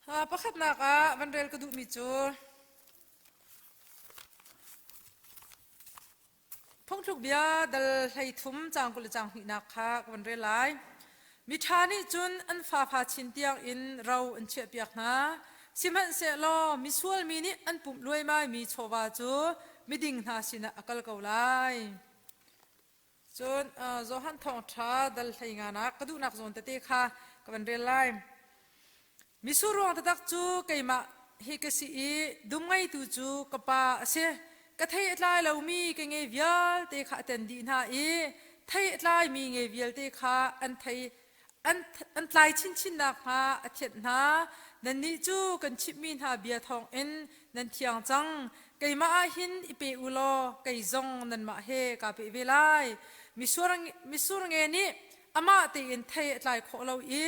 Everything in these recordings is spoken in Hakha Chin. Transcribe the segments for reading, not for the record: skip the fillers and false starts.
Pakhatnak ah van rel ka duhmi cu Phungthluk bia dal 13 caang 20 le caang hnihnak kha ka van rel lai. Miṭha nih cun an fafa chin tiang in ro an chiahpiak hna. Sihmanhsehlaw misual mi nih an pumh luaimaimi chawva cu miding hna sinah a kal ko lai. Cun Johan Thawngṭha dal 15 nak ka duhnak zawn tete kha ka van rel lai. Misur ruang taktak cu keimah hi ka si i dum ngeitu cu ka pa a si. Ka thei a tlai lomi ka nge vialte kha a ten dih hna i thei a tlaimi nge vialte kha an thei an, an tlai chinchin nakhnga a thianh hna. Nannih cu kan chimhmi hna bia thawngin nan thiang cang. Keimah ah hin i pe u law kei zong nanmah he kaa pe ve lai. Misur, misur nge nih amah tein thei a tlai khawh lo i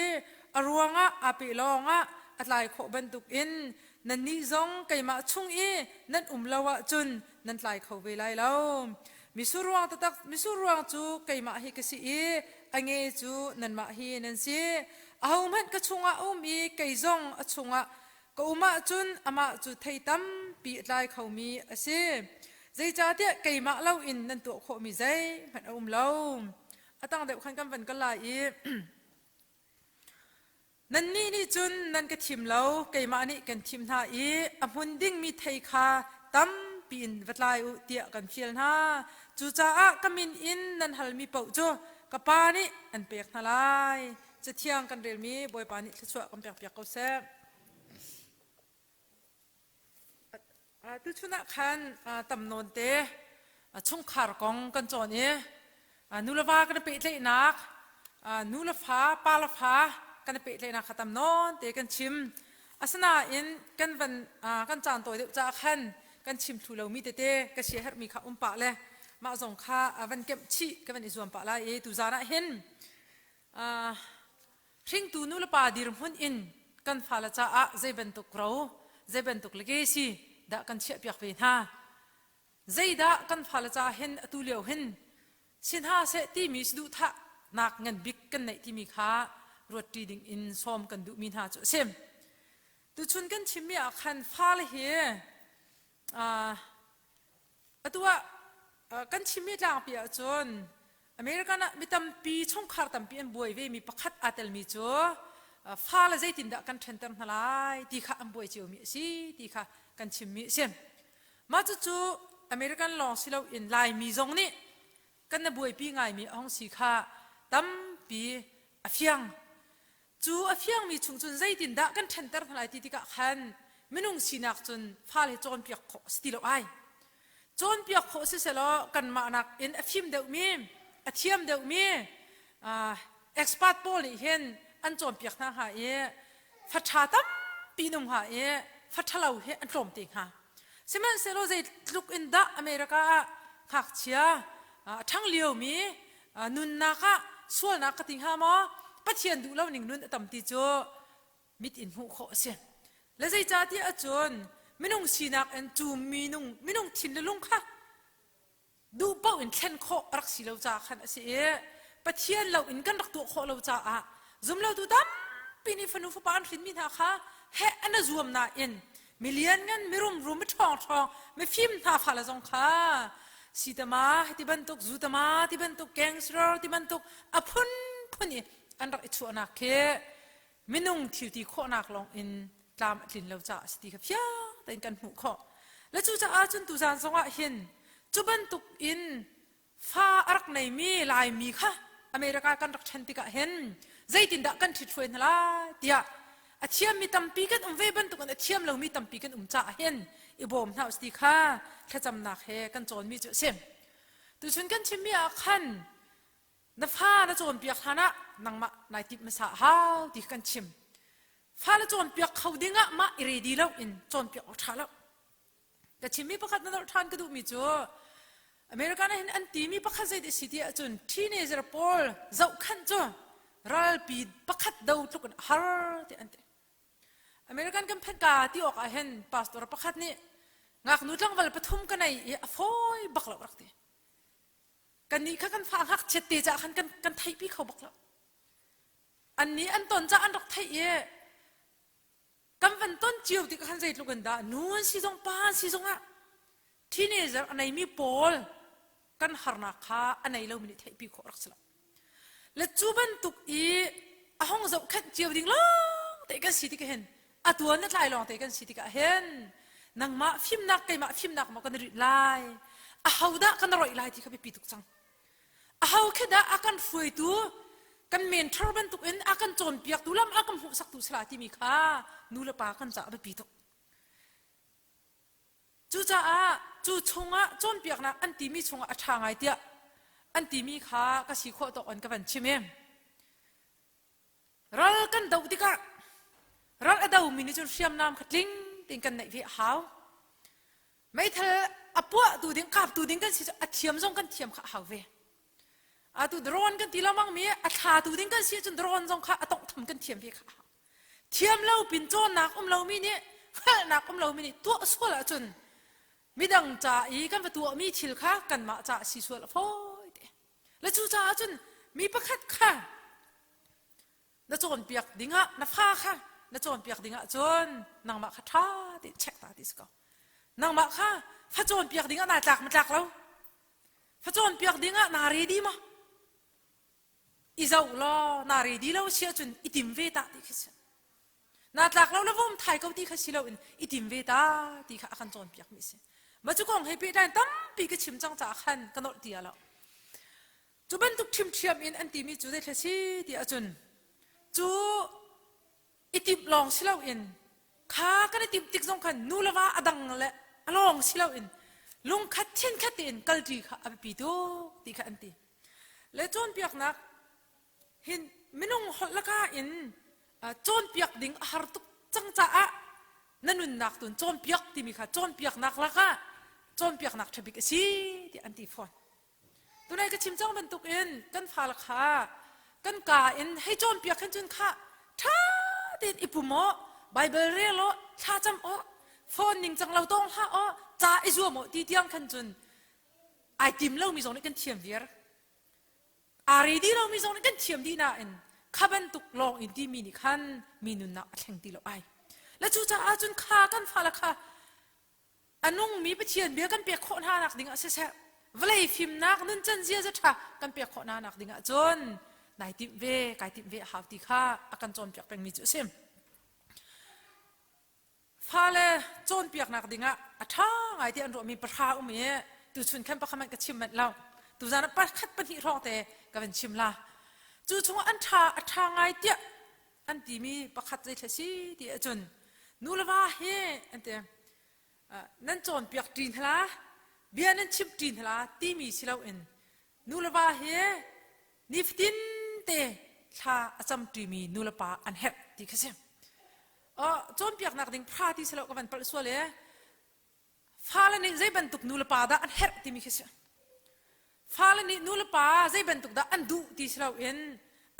a ruangah aa pe lawngah a tlai khawh bantukin nannih zong keimah chung i nan um lo ahcun nan tlai kho ve lai lo. Misur ruang taktak misur ruang cu keimah hi ka si i a nge cu nanmah hi nan si. Ahohmanh ka chungah a um i kei zong a chungah ka um ahcun amah cu thei tampi a tlai khomi a si. Zeicahtiah keimah loin nan tuah khawhmi zeihmanh a um lo. A tang deuh khan kan van kal lai i Nannih nih cun nan ka thim lo, keimah nih kan thim hna i a hmun dingmi thei kha tampi in va tlai u tiah kan fial hna. Cucaah ka min in nan halmi paoh cu ka Pa nih an pek hna lai. Cathiang kan relmi Bawipa nih thluachuah kan pekpiak ko seh. Tuchun ah khan tam nawn te chungkhar kong kan cawn i nu le va kan i pehtlaihnak, nu le fa, pa le fa kan i pehtlaihnak kha tam nawn te kan chim. Asinain kan van kan caan tawi deuh caah khan kan chim thlu lomi tete ka siaherhmi kha um pah le mah zong kha van kemh chih ka van i zuam pah lai i tuzaan ah hin Hringtu nulepa dirhmun in kan fale caah zei bantuk ro, zei bantuk legacy dah kan chiahpiak ve hna? Zeidah kan fale caah hin atu lio hin si hna seh timi saduhthahnak ngan bik kan neih timi kha ruatṭi ding in sawm kan duhmi hna cu a si. Tuchun kan chimmi ah khan fale hi Atu ah kan chimmi tlangpi ahcun American ah mi tampi chungkhar tampi an buai ve mi pakhat aa telmi cu fale zeitindah kan ṭhenter hna lai ti kha an buai ciomi a si ti kha kan chimmi a si. Mah cucu American lawng si loin Laimi zong nih kan na buaipi ngaimi a hung si kha tampi a fiang. Cu a fiangmi chung cun zeitindah kan ṭhenter hna lai ti tikah khan minung sinak cun fale cawnpiak khawh a si ti lo ai. Cawnpiak khawh si selaw kanmah nakin a fim deuhmi, a thiam deuhmi expert pawl nih hin an cawnpiak hna hnga i fa ṭha tampi nung hnga i fa ṭhalo hi an tlawm te hnga. Sihmanhsehlaw zeitluk in dah America ah ngakchia a ṭhang liomi nunnak ah sualnak ka ti hnga maw Pathian duh lo ning nun a tam ti cu mit in hmuh khawh a si le zeicahtiah ahcun minung sinak in cu minung minung thin le lung kha duh paoh in thlen khawh a rak si lo caah khan a si i Pathian lo in kan rak tuah khawh lo caah zumlotu tampi nih fanu fapa an hrinmi hna kha heh an zuam nain milian ngan mirum rum mi ṭhawng ṭhawng mifim hna fale zong kha sitama ti bantuk zutama ti bantuk gangster ti bantuk a phunphun i an rak i chuahnak khi minung thil ti khawhnak lawng in tlam a tlin lo caah a si ti kha fiang tein kan hmuh khawh le cucaah cun tuzaan zongah hin cu bantuk in Fa a rak neimi Laimi kha America kan rak ṭhen tikah hin zeitindah kan ṭhithruai hna lai tiah a thiammi tampi kan um ve bantukin a thiam lomi tampi kan um caah hin i bawm hna usih ti kha thlacamnak he kan cawnmi cu a si. Tuchun kan chimmi ah khan na fa na cawnpiak hlan ah nangmah nai timh hmasa a hau ti kan chim. Fale cawnpiak kho dingah mah i ready lo in cawnpiak awk ṭha lo. Ka chimmi pakhat na dolh ṭhan ka duhmi cu American ah hin an timi pakhat zei si ti ahcun teenager pawl zohkhanh cu ralpi pakhat do tluk in a har ti an ti. American kan phanh ka ti awk ah hin pastor pakhat nih ngaknu tlangval pathum ka nei i a fawi bak lo rak ti. Kannih kha kan fa ngakchiat te caah khan kan kan theihpi kho bak lo. Annih an ton caah an rak theih i Kan van ton cio tik khan zeitluk in dah nu an si zong pa an si zong ah teenager a neimi pawl kan harnak kha a nei lomi nih theihpi khawh rak si lo. Le cu bantuk i a hong zohkhenh cio ding lawng te kan si tik hin a tuan na tlai lawng te kan si tikah hin nangmah fimnak keimah fimnak maw kan i rinh lai aho dah kan roih lai ti kha biapi tuk cang. Aho khi dah a kan hruaitu kan mentor bantuk in a kan cawnpiaktu lam a kan hmuhsaktu sala timi kha nu le pa kan caah biapi tuk. Cucaah cu chungah cawnpiaknak an timi chungah a ṭha ngai tiah an timi kha ka si khawh tawk in ka van chim i ral kan doh tikah ral a domi nih cun hriamnam kha tling tein kan neih ve a hau. Meithal a puahtu ding kaptu ding kan si cu a thiam zong kan thiam kha a hau ve. Atu drone kan ti lengmang mi a thlatu ding kan si ahcun drone zong kha a tawnghtham kan thiam ve kha a hau. Thiam lo pin cawnnak um lomi nih hngalhnak um lomi nih tuah sual ahcun midang ca i kan va tuahmi thil kha kanmah ca si sual a fawi te. Le cucaah cun mi pakhat kha na cawnpiak dingah na fa kha na cawnpiak dingah cun nangmah kha ṭha tein check ta ti si ko. Nangmah kha fa cawnpiak dingah naa tlak ma tlak lo? Fa cawnpiak dingah naa ready maw? I zoh law naa ready lo si ahcun i tim ve ta ti khi si. Naa tlak lo le vom thai ko ti kha si loin i tim ve ta ti kha a kan cawnpiak mi si. Mah cu kong he pehtlai tampi ka chim cang caah khan ka nolh ti lo. Cu bantuk ṭhimṭhiam in an timi cu zeithla si ti ahcun cu i timh lawng si loin kha kan i timh tik zong khan nu le va a dang le a lawng si loin lungkhat thinkhat tein kalṭi kha a biapi tuk ti kha an ti. Le cawnpiaknak hin minung holh laka in cawnpiak ding a har tuk cang caah na nunnak tun cawnpiak timi kha cawnpiaknak lakah cawnpiaknak ṭhabik a si tiah an ti fawn. Tunai ka chim cang bantukin kan fale kha kan ka in hei cawnpiak hin cun kha ṭha tein i pum aw, Bible rel aw, thlacam aw, phone ningcang lo tawng hlah aw, ca i zuam aw ti tiang khan cun ai tim lomi zong nih kan thiam viar. Aa ready lomi zong nih kan thiam dih nain kha bantuk lawng in timi nih khan mi nunnak a thleng ti lo ai. Le cucaah cun kha kan fale kha a nungmi Pathian bia kan pek khawh hna nak ding ah siseh vawlei fimnak nuncan ziaza ṭha kan pek khawh hna nak ding ah cun nai timh ve kai timh ve a hau ti kha a kan cawnpiak pengmi cu a si. Fale cawnpiaknak ding ah a ṭha ngai ti an ruahmi pahra um i tuchun khan pakhat hmanh ka chim manh lo. Tuzan ah pakhat pahnih hrawng te ka van chim la. Cu chungah an ṭha a ṭha ngai tiah an timi pakhat zeithla si ti ahcun nu le va hi an ti nan cawnpiak ṭi hna bia nan chimh ṭi hna timi si loin nu le va hi nifatin te thla a cam ṭimi nu le pa an herh ti kha si. Cawnpiaknak ding phra ti si lo ka van palh sual e. Fale nih zei bantuk nu le pa dah an herh timi khi si. Fale nih nu le pa zei bantuk dah an duh ti si loin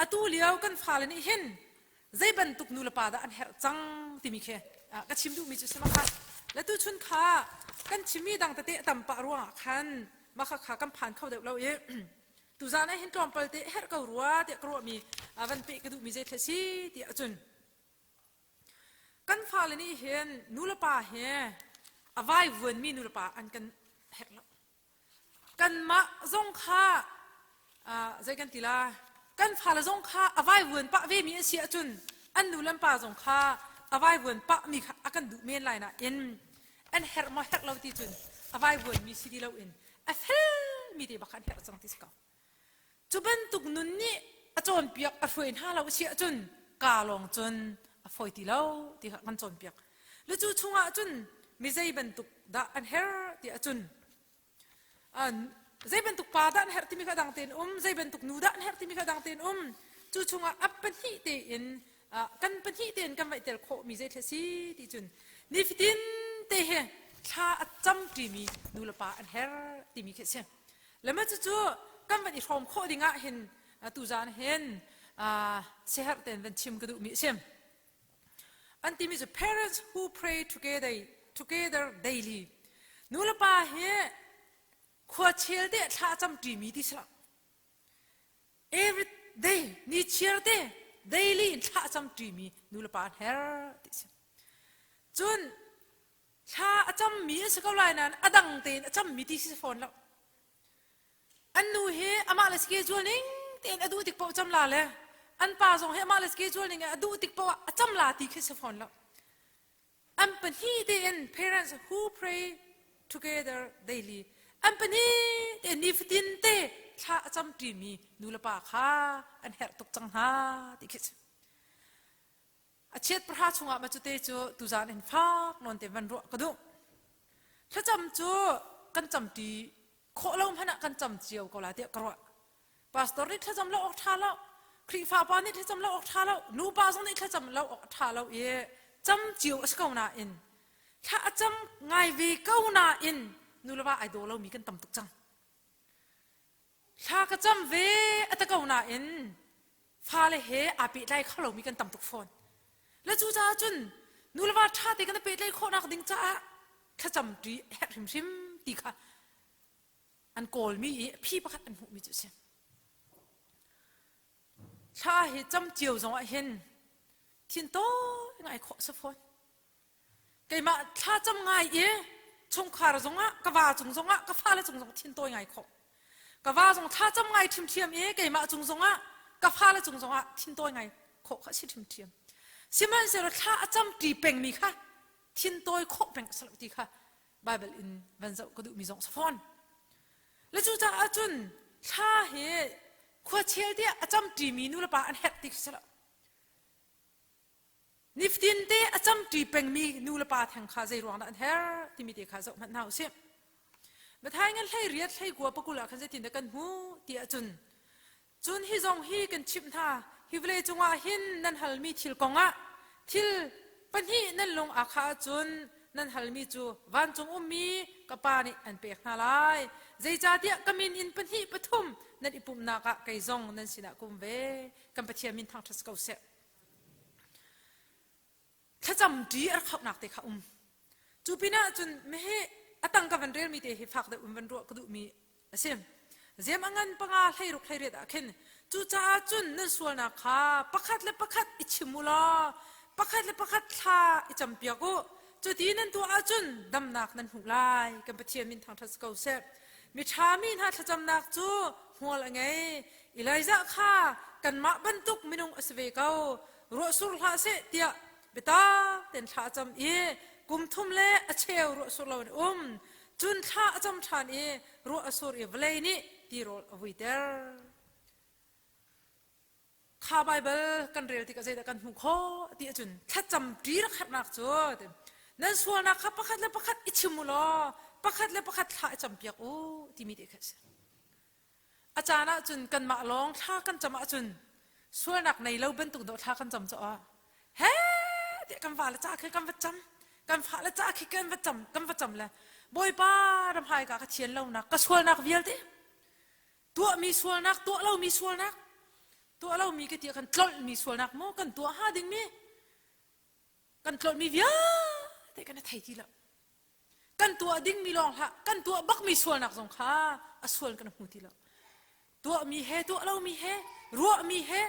atu lio kan fale nih hin zei bantuk nu le pa dah an herh cang timi khi ka chim duhmi cu si ma kha. Le tuchun kha kan chimmi dang tete a tam pah ruangah khan mah kha kan phan kho deuh lo i tuzaan ah hin tlawmpal te herh ko rua tiah ka ruahmi van peh ka duhmi zei thil si tiah cun Kan fale nih hin nulepa he a vaivuanmi nulepa an kan herh lo. Kanmah zong kha zei kan ti la kan fale zong kha a vaivuan pah vemi an si ahcun an nu le an pa zong kha a vaivuan pahmi kha a kan duh men lai nain an herh maw herh lo ti cun a vaivuanmi si ti loin a felmi te bak kha an herh cang ti si ko. Cu bantuk nun nih a cawnpiak a hruai hna lo a si ahcun kaa lawng cun a fawi ti lo ti kha kan cawnpiak. Le cu chungah cun mi zei bantuk dah an herh ti ahcun zei bantuk pa dah an herh timi kha dang tein um, zei bantuk nu dah an herh timi kha dang tein um. Cu chungah a pahnih tein kan pahnih tein kan vaih tel khawhmi zei thil si ti cun nifatin te he thla a cam ṭimi nu le pa an herh timi khi a si. Le mah cucu kan van i hrawm khawh ding ah hin tuzaan hin siaherh tein van chim ka duhmi a si. An timi cu parents who pray together, together daily. Nu le pa hi khua chel te thla cam ṭimi ti si lo. Every day, ni chiar te daily in thla cam ṭimi nu le pa an herh ti si. Cun thla a cammi a si ko lai nain a dang tein a cammi ti si fawn lo. An nu hi amah le schedule ning tein a duh tik paoh cam la le an pa zong hi amah le schedule ning in a duh tik paoh ah a cam la ti khi si fawn lo. An pahnih tein parents who pray together daily an pahnih tein nifatin te thla a cam ṭimi nu le pa kha an herh tuk cang hna ti khi si. A chiat pahra chungah ma cute cu tuzaan in fak nawn te van ruah ka duh. Thlacam cu kan camṭi khawh lo hmanh ah kan cam cio ko la tiah ka ruah. Pastor nih thlacam lo awk ṭha lo, Khrihfa pa nih thlacam lo awk ṭha lo, nupa zong nih thlacam lo awk ṭha lo i cam cio a si ko nain thla a cam ngai ve ko nain nu le va ai daw lomi kan tam tuk cang. Thla ka cam ve a ta ko nain fale he aa pehtlai kho lomi kan tam tuk fawn. Le cucaah cun nu le va ṭha te kan i pehtlaih khawhnak ding caah thlacam ṭi a herh hrimhrim ti kha an kawlmi i a phi pakhat an hmuhmi cu a si. Thla hi cam cio zong ah hin thin tawi ngai khawh si fawn. Keimah thlacam ngai i chungkhar zongah ka va cung zongah ka fale cung zong thin tawi ngai khawh. Ka va zong thlacam ngai ṭhimṭhiam i keimah cung zongah ka fale cung zongah thin tawi ngai khawh kha si ṭhimṭhiam. Sihmanhsehlaw thla a cam ṭi pengmi kha thin tawi khawh peng a si lo ti kha Bible in van zoh ka duhmi zong si fawn. Le cucaah cun thla hi khuachel tiah a cam ṭimi nu le pa an herh ti khi si lo. Nifatin te a camṭi pengmi nu le pa theng kha zei ruang dah an herh timi te kha zoh hmanh hna usih. Matthai ngan hlei riat hlei kua pakul ah khan zeitin dah kan hmuh ti ahcun cun hi zong hi kan chimh hna hi vawlei cungah hin nan halmi thil kongah thil pahnih nan lung aa khah ahcun nan halmi cu vancung ummi ka pa nih an pek hna lai zeicahtiah ka min in pahnih pathum nan i pumhnak ah kei zong nan sinah ka um ve kan Pathian min thangṭhat ko seh Thlacam ṭi a rak hauhnak te kha um. Cu pinah cun meheh a tang ka van relmi te hi fak deuh in van ruah ka duhmi a si. Zem a ngan panga hleiruk hleiriat ah khin cucaah cun nan sualnak kha pakhat le pakhat i chim u law pakhat le pakhat thla i campiak u. Cuti nan tuah ahcun damnak nan hmuh lai. Kan Pathian min thangṭhat si ko seh. Miṭha mi hna thlacamnak cu hmual a ngei. Elijah kha kanmah bantuk minung a si ve ko. Ruah sur hlah seh tiah biatak tein thla a cam i kum thum le a cheu ruah sur loin a um. Cun thla a cam ṭhan i ruah a sur i vawlei nih tirawl a vuiter. Kha Baibal kan rel tikah zeidah kan hmuh khawh ti ahcun thlacam ṭi rak herhnak cu nan sualnak kha pakhat le pakhat i chim u law pakhat le pakhat thla i campiak u timi te kha a si. A caan ahcun kanmah lawng thla kan cam ahcun sualnak nei lo bantuk dawh thla kan cam caah he tiah kan va le ca khi kan va cam kan fa le ca khi kan va cam kan va cam le Bawipa ram hai ka ka thian lonak ka sualnak vialte tuahmi sualnak tuah lomi sualnak tuah lomi ka ti kan tlolhmi sualnak maw kan tuah ha dingmi kan tlolhmi vialte kan thei ti lo kan tuah dingmi lawng hlah kan tuah bakmi sualnak zong kha a sual kan hmu ti lo tuahmi he tuah lomi he ruahmi he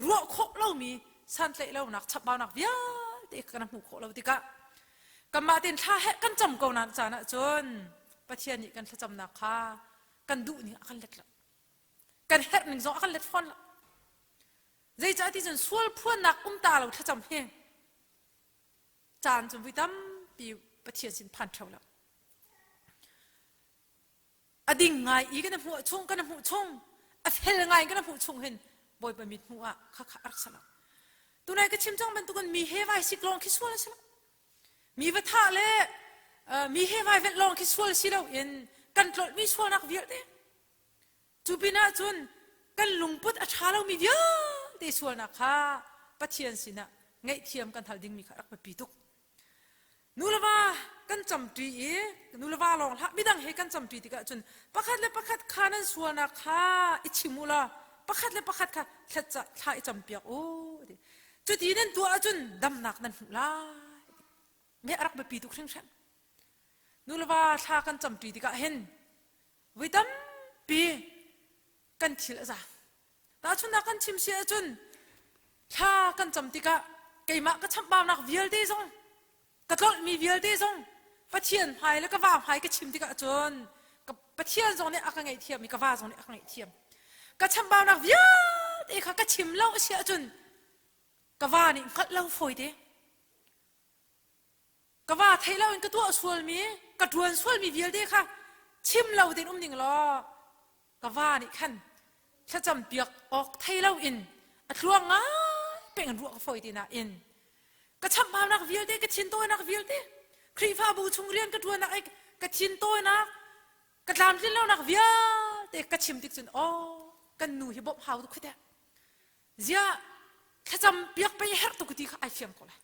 ruah khawh lomi santlaih lonak chapbaunak vialte kan hmuh khawh lo tikah kanmah tein thla he kan cam ko na caan ahcun Pathian nih kan thlacamnak kha kan duh ning a kan let lo kan herh ning zong a kan let fawn lo zeicah ti cun sual phuannak um ta lo thlacam hi caan cun vui tampi Pathian sin phan theo lo a ding ngai i kan hmuh chung kan hmuh chung a fel ngai kan hmuh chung hin Bawipa mit hmuh ah kha kha rak salo tunai ka chim cang bantukin mi he vai sik lawng khi sual a si lo Mi va thah le mi he vai velh lawng khi sual si loin kan tlolhmi sualnak vialte cu pinah cun kan lungput a ṭha lomi vialte sualnak kha Pathian sinah ngaihthiam kan hal dingmi kha rak biapi tuk. Nu le va kan camṭi i nu le va lawng hlah midang he kan camṭi tikah cun pakhat le pakhat kha nan sualnak kha i chim u law pakhat le pakhat kha thla i campiak u. Cuti nan tuah ahcun damnak nan hmuh lai. Mi a rak biapi tuk hringhran. Nu le va thla kan camṭi tikah hin voi tampi kan thil a zaang. Tahchunhnak kan chim si ahcun thla kan cam tikah keimah ka chamhbaunak vialte zong Ka tlolhmi vialte zong Pathian hmai le ka va hmai ka chim tikah cun ka Pathian zong nih a ka ngaihthiam i ka va zong nih a ka ngaihthiam. Ka chambaunak vialte kha ka chim lo a si ahcun ka va nih hngalh lo fawi te. Ka va theih loin ka tuah sualmi, ka ṭuan sualmi vialte kha chim lo tein um ning law ka va nih khan thlacam piak awk thei loin a tluang ngai peng in ruah ka fawi te nain ka chamhmaunak vialte ka thintawinak vialte Khrihfabu chung rian ka ṭuannak i ka thintawinak ka tlamtlin lonak vialte ka chim tik cun aw kan nu hi bawmh hau tuk khite ziah thlacam piak pei herh tuk ti kha ai fiang ko lai.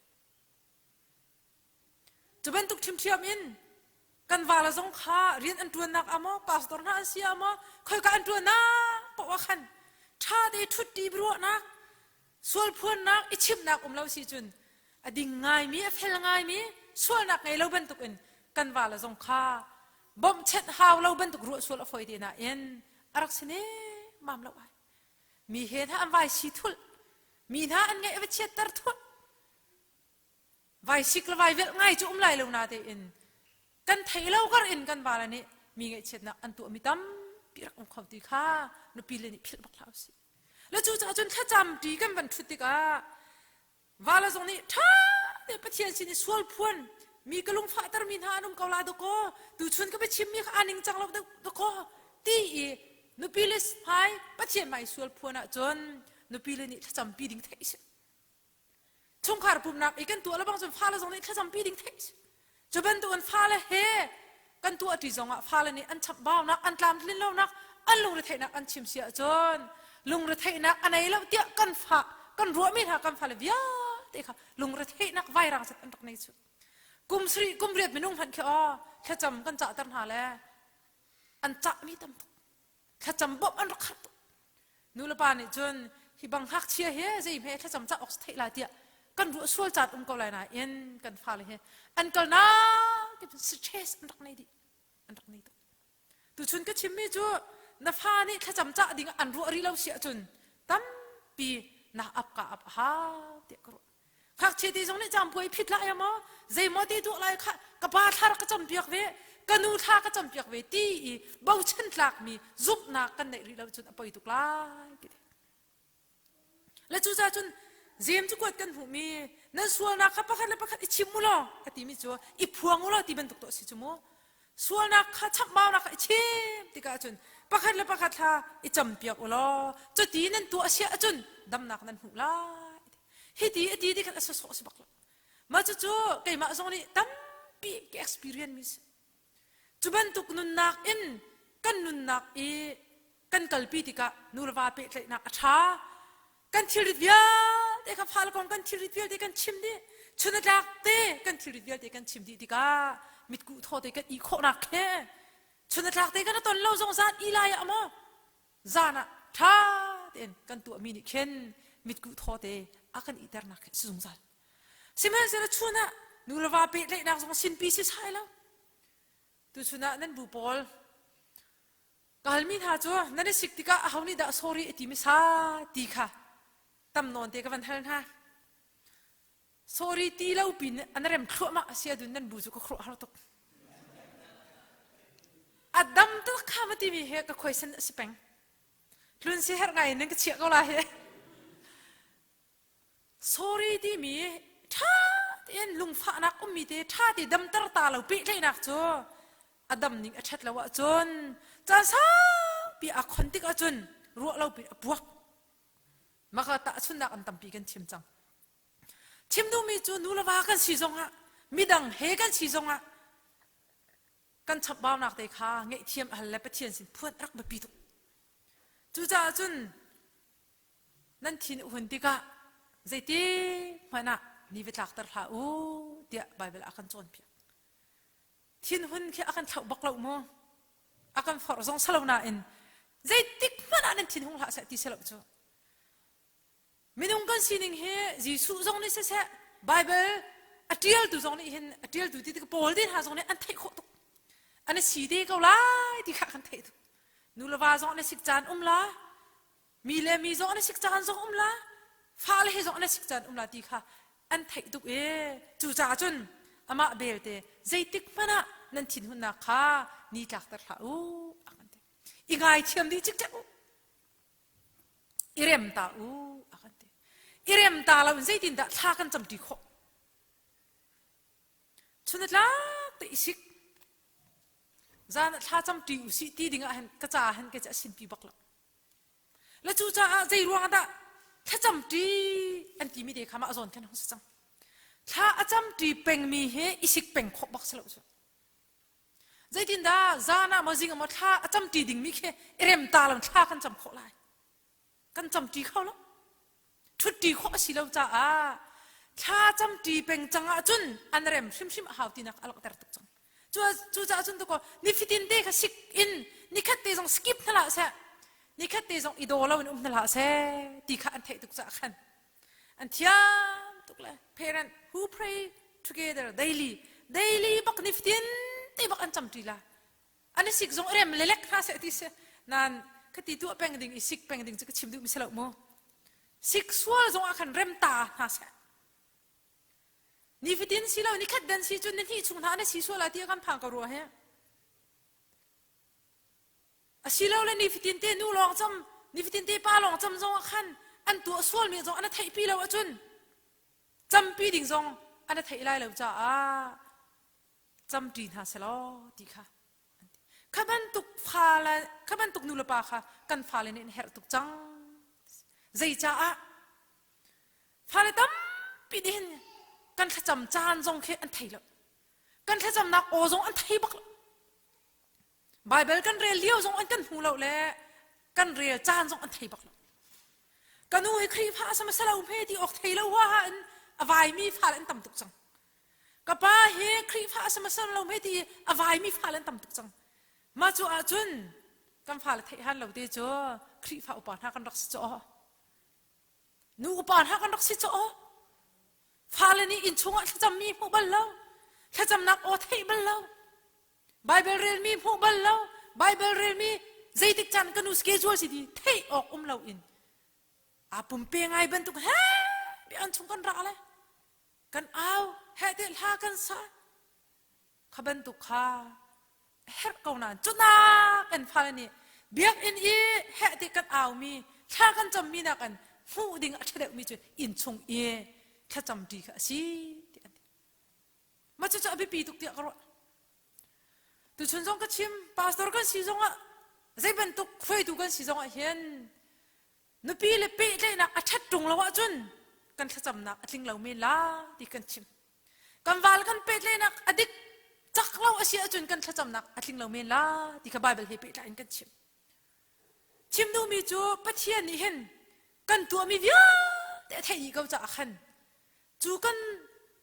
Cu bantuk ṭhiamṭhiam in kan vale zong kha rian an ṭuannak ah maw, pastor hna an si ah maw, khoika an ṭuannak paoh ah khan ṭha te ṭhutṭi biaruahnak, sualphuannak, i chimhnak um lo si cun a ding ngaimi, a fel ngaimi, sualnak ngei lo bantukin kan vale zong kha bawmhchanh hau lo bantuk ruah sual a fawi te nain a rak si nemmam lo ai. Mi he hna an vai si thulh, mi hna an ngaih a va chiatter thulh. Vai sik le vai velh ngai cu um lai lo na tein kan thei lo kar in kan vale nih mi ngaihchiatnak an tuahmi tampi rak um kho ti kha nupi le nih philh bak hlah usih. Le cucaah cun thlacam ṭi kan van ṭhut tikah vale zong nih ṭha te Pathian sin i sual phuan mi ka lungfahter mi hna an um ko la dakaw tuchun ka biachimmi kha aa ningcang lo dakaw ti i nupi le hmai Pathian hmai sual phuan ahcun nupi le nih thlacampi ding theih si. Chungkhar pumnak i kan tuah lebang cun fale zong nih thlacampi ding theih cu bantukin fale he kan tuahṭi zongah fale nih an chamhbaunak an tlamtlin lonak an lungretheihnak an chim si ahcun lungretheihnak a nei lo tiah kan fa kan ruahmi hna kan fale vialte kha lungretheihnak vairang set an rak nei cu kum sarih kum riat minung hmanh khi aw thlacam kan cahter hna le an cahmi tam tuk thlacam bawmh an rak harh tuk nulepa nih cun hi bang ngakchia hi zei hme thlacam cah awk theih lai tiah kan ruah sual caan um ko lai nain kan fale hi an kalnak stress an rak nei dih an rak nei tuk tuchun ka chimmi cu na fa nih thlacam cah ding an ruah rih lo si ahcun tampi na ap ka ap a hau tiah ka ruah Ngakchia te zong nih campuai phit lai maw zeimaw te tuah lai kha ka pa thla rak ka campiak ve ka nu thla ka campiak ve ti i bochan tlakmi zumhnak kan neih rih lo cun a poi tuk lai ti le cucaah cun James cu kuat kan hmuhmi nan sualnak kha pakhat le pakhat i chim u law a timi cu i phuang u law ti bantuk to a si cu mu sualnak kha chakmaunak kha i chim tikah cun pakhat le pakhat thla i campiak u law cuti nan tuah a si ahcun damnak nan hmuh lai Hiti a ti ti khan a sawsawh si bak lo. Mah cucu keimah zong nih tampi ka experience mi si. Cu bantuk nunnak in kan nunnak i kan kalpi tikah nu le va pehtlaihnak a ṭha. Kan thilrit vialte kha fale kong kan thilrit vialte kan chim dih. Chun a tlak te kan thilrit vialte kan chim dih tikah mitkuh thaw te kan ih khawhnak he chun a tlak te kan ton lo zong zan i lai ah maw zan ah ṭha tein kan tuahmi nih khin mitkuh thaw te a kan ihternak khi a si zungzal. Sihmanhsehlaw chun ah nu le va pehtlaihnak zong sinpi si sai lo. Tuchun ah nan bu pawl ka halmi hna cu nan i sik tikah aho nih dah sorry a timi sa ti kha tam nawn te ka van hal hna. Sorry ti lo pin an rem thluahmah a si ahcun nan bu cu ka khuaruah har tuk. A dam tak kha ma timi he ka khuaisan a si peng. Tlun si herh ngai in nan ka chiah ko la hi. Sorry timi ṭha tein lungfahnak ummi te ṭha te damter ta lo pehtlaihnak cu a dam ning a ṭhat lo ahcun caan saupi a khon tik ahcun ruah lo pin a puak. Maka tahchunhnak an tampi kan chim cang. Chim duhmi cu nu le va kan si zongah midang he kan si zongah kan chapbaunak te kha ngaihthiam a hal le Pathian sin phuan a rak biapi tuk. Cucaah cun nan thin a hun tikah zeiti hmanh ah ni va tlakter hlah u tiah Baibal a kan cawnpiak. Thinhun khi a kan thlauh bak lo mu. A kan forh zong salo nain zeitik hmanh ah nan thinhung hlah seh ti si lo cu. Minung kan sining hi Jesuh zong nih siseh Baibal a ṭialtu zong nih hin a ṭialtu ti tik Paul te hna zong nih an theih khawh tuk. An i si te ko lai ti kha kan theih tuk. Nu le va zong an i sik caan um la, mi le mi zong an i sik caan zong um la, fale he zong an i sik caan um la ti kha an theih tuk i cucaah cun Amah belte zeitik hmanh ah nan thinhunnak kha ni tlakter hlah u a kan ti. I ngaithiam dih cikcek u. I rem ta u a kan ti. I rem ta lo in zeitindah thla kan camṭi khawh? Chun a tlak te i sik. Zan ah thla camṭi u sih ti ding ah hin ka ca hin kei cu a sinpi bak lo. Le cucaah zei ruang dah thlacamṭi an timi te kha mah zawn khan hung si cang. Thla a camṭi pengmi hi i sik peng khawh bak si lo cu. Zeitindah zan ah maw zing ah maw thla a camṭi dingmi khi i rem ta lo thla kan cam khawh lai. Kan camṭi kho lo. Ṭhutṭi khawh a si lo caah thla camṭi peng cang ahcun an rem hrimhrim a hau tinak a langhter tuk cang. Cucaah cun tukaw nifatin te kha sik in nikhat te zong skip hna hlah seh nikhat te zong i daw lo in um hna hlah seh ti kha an theih tuk caah khan an thiam tuk le parent who pray together daily daily bak nifatin te bak an camṭi la an i sik zong rem lelek hna seh ti si nan khati tuah peng ding i sik peng ding cu ka chim duh mi si lo mu sik sual zong ah khan rem ta hna seh Nifatin si lo nikhat dan si cun nihnih chung hna na si sual ah ti kan phang ko rua he. Asilo le nifatin te nu lawng cam nifatin te pa lawng cam zong ah khan an tuah sual mi zong an theih pi lo ahcun campi ding zong an theih lai lo caah camṭi hna selaw ti kha kha bantuk fale kha bantuk nu le pa kha kan fale nih an herh tuk cang zeicaah Fale tampi nih hin kan thlacam caan zong khi an thei lo. Kan thlacamnak aw zong an thei bak lo. Baibal kan rel lio zong an kan hmu lo le kan rel caan zong an thei bak lo. Ka nu hi Khrihfa a sama salo hme ti awk thei lo huaha in a vaimi fale an tam tuk cang. Ka pa hi Khrihfa a sama salo hme ti a vaimi fale an tam tuk cang. Mah cu ahcun kan fale theih han lo te cu Khrihfa upa hna kan rak si cu aw. Nu upa hna kan rak si cu aw. Fale nih innchung ah thlacammi hmuh bal lo. Thlacamnak aw theih bal lo. Bible relmi hmuh bal lo. Bible relmi zeitik caan ka nu schedule si ti theih awk um lo in aa pumpe ngai bantuk he bia an chung kan ra le kan au he te hla kan sa Kha bantuk kha a herh ko nain cunak kan fale nih biakinn i heh ti kan aumi thla kan cammi nakin hmuh ding a ṭha deuhmi cu innchung i thlacamṭi kha a si ti an ti. Mah cucu a biapi tuk tiah ka ruah. Tuchun zong ka chim, pastor kan si zongah zei bantuk hruaitu kan si zongah hin nupi le pehtlaihnak a ṭhat ṭung lo ahcun kan thlacamnak a tling lo men la ti kan chim. Kan val kan pehtlaihnak a dik cak lo a si ahcun kan thlacamnak a tling lo men la ti kha Baibal he pehtlai in kan chim. Chim duhmi cu Pathian nih hin kan tuahmi vialte a theih dih ko caah khan cu kan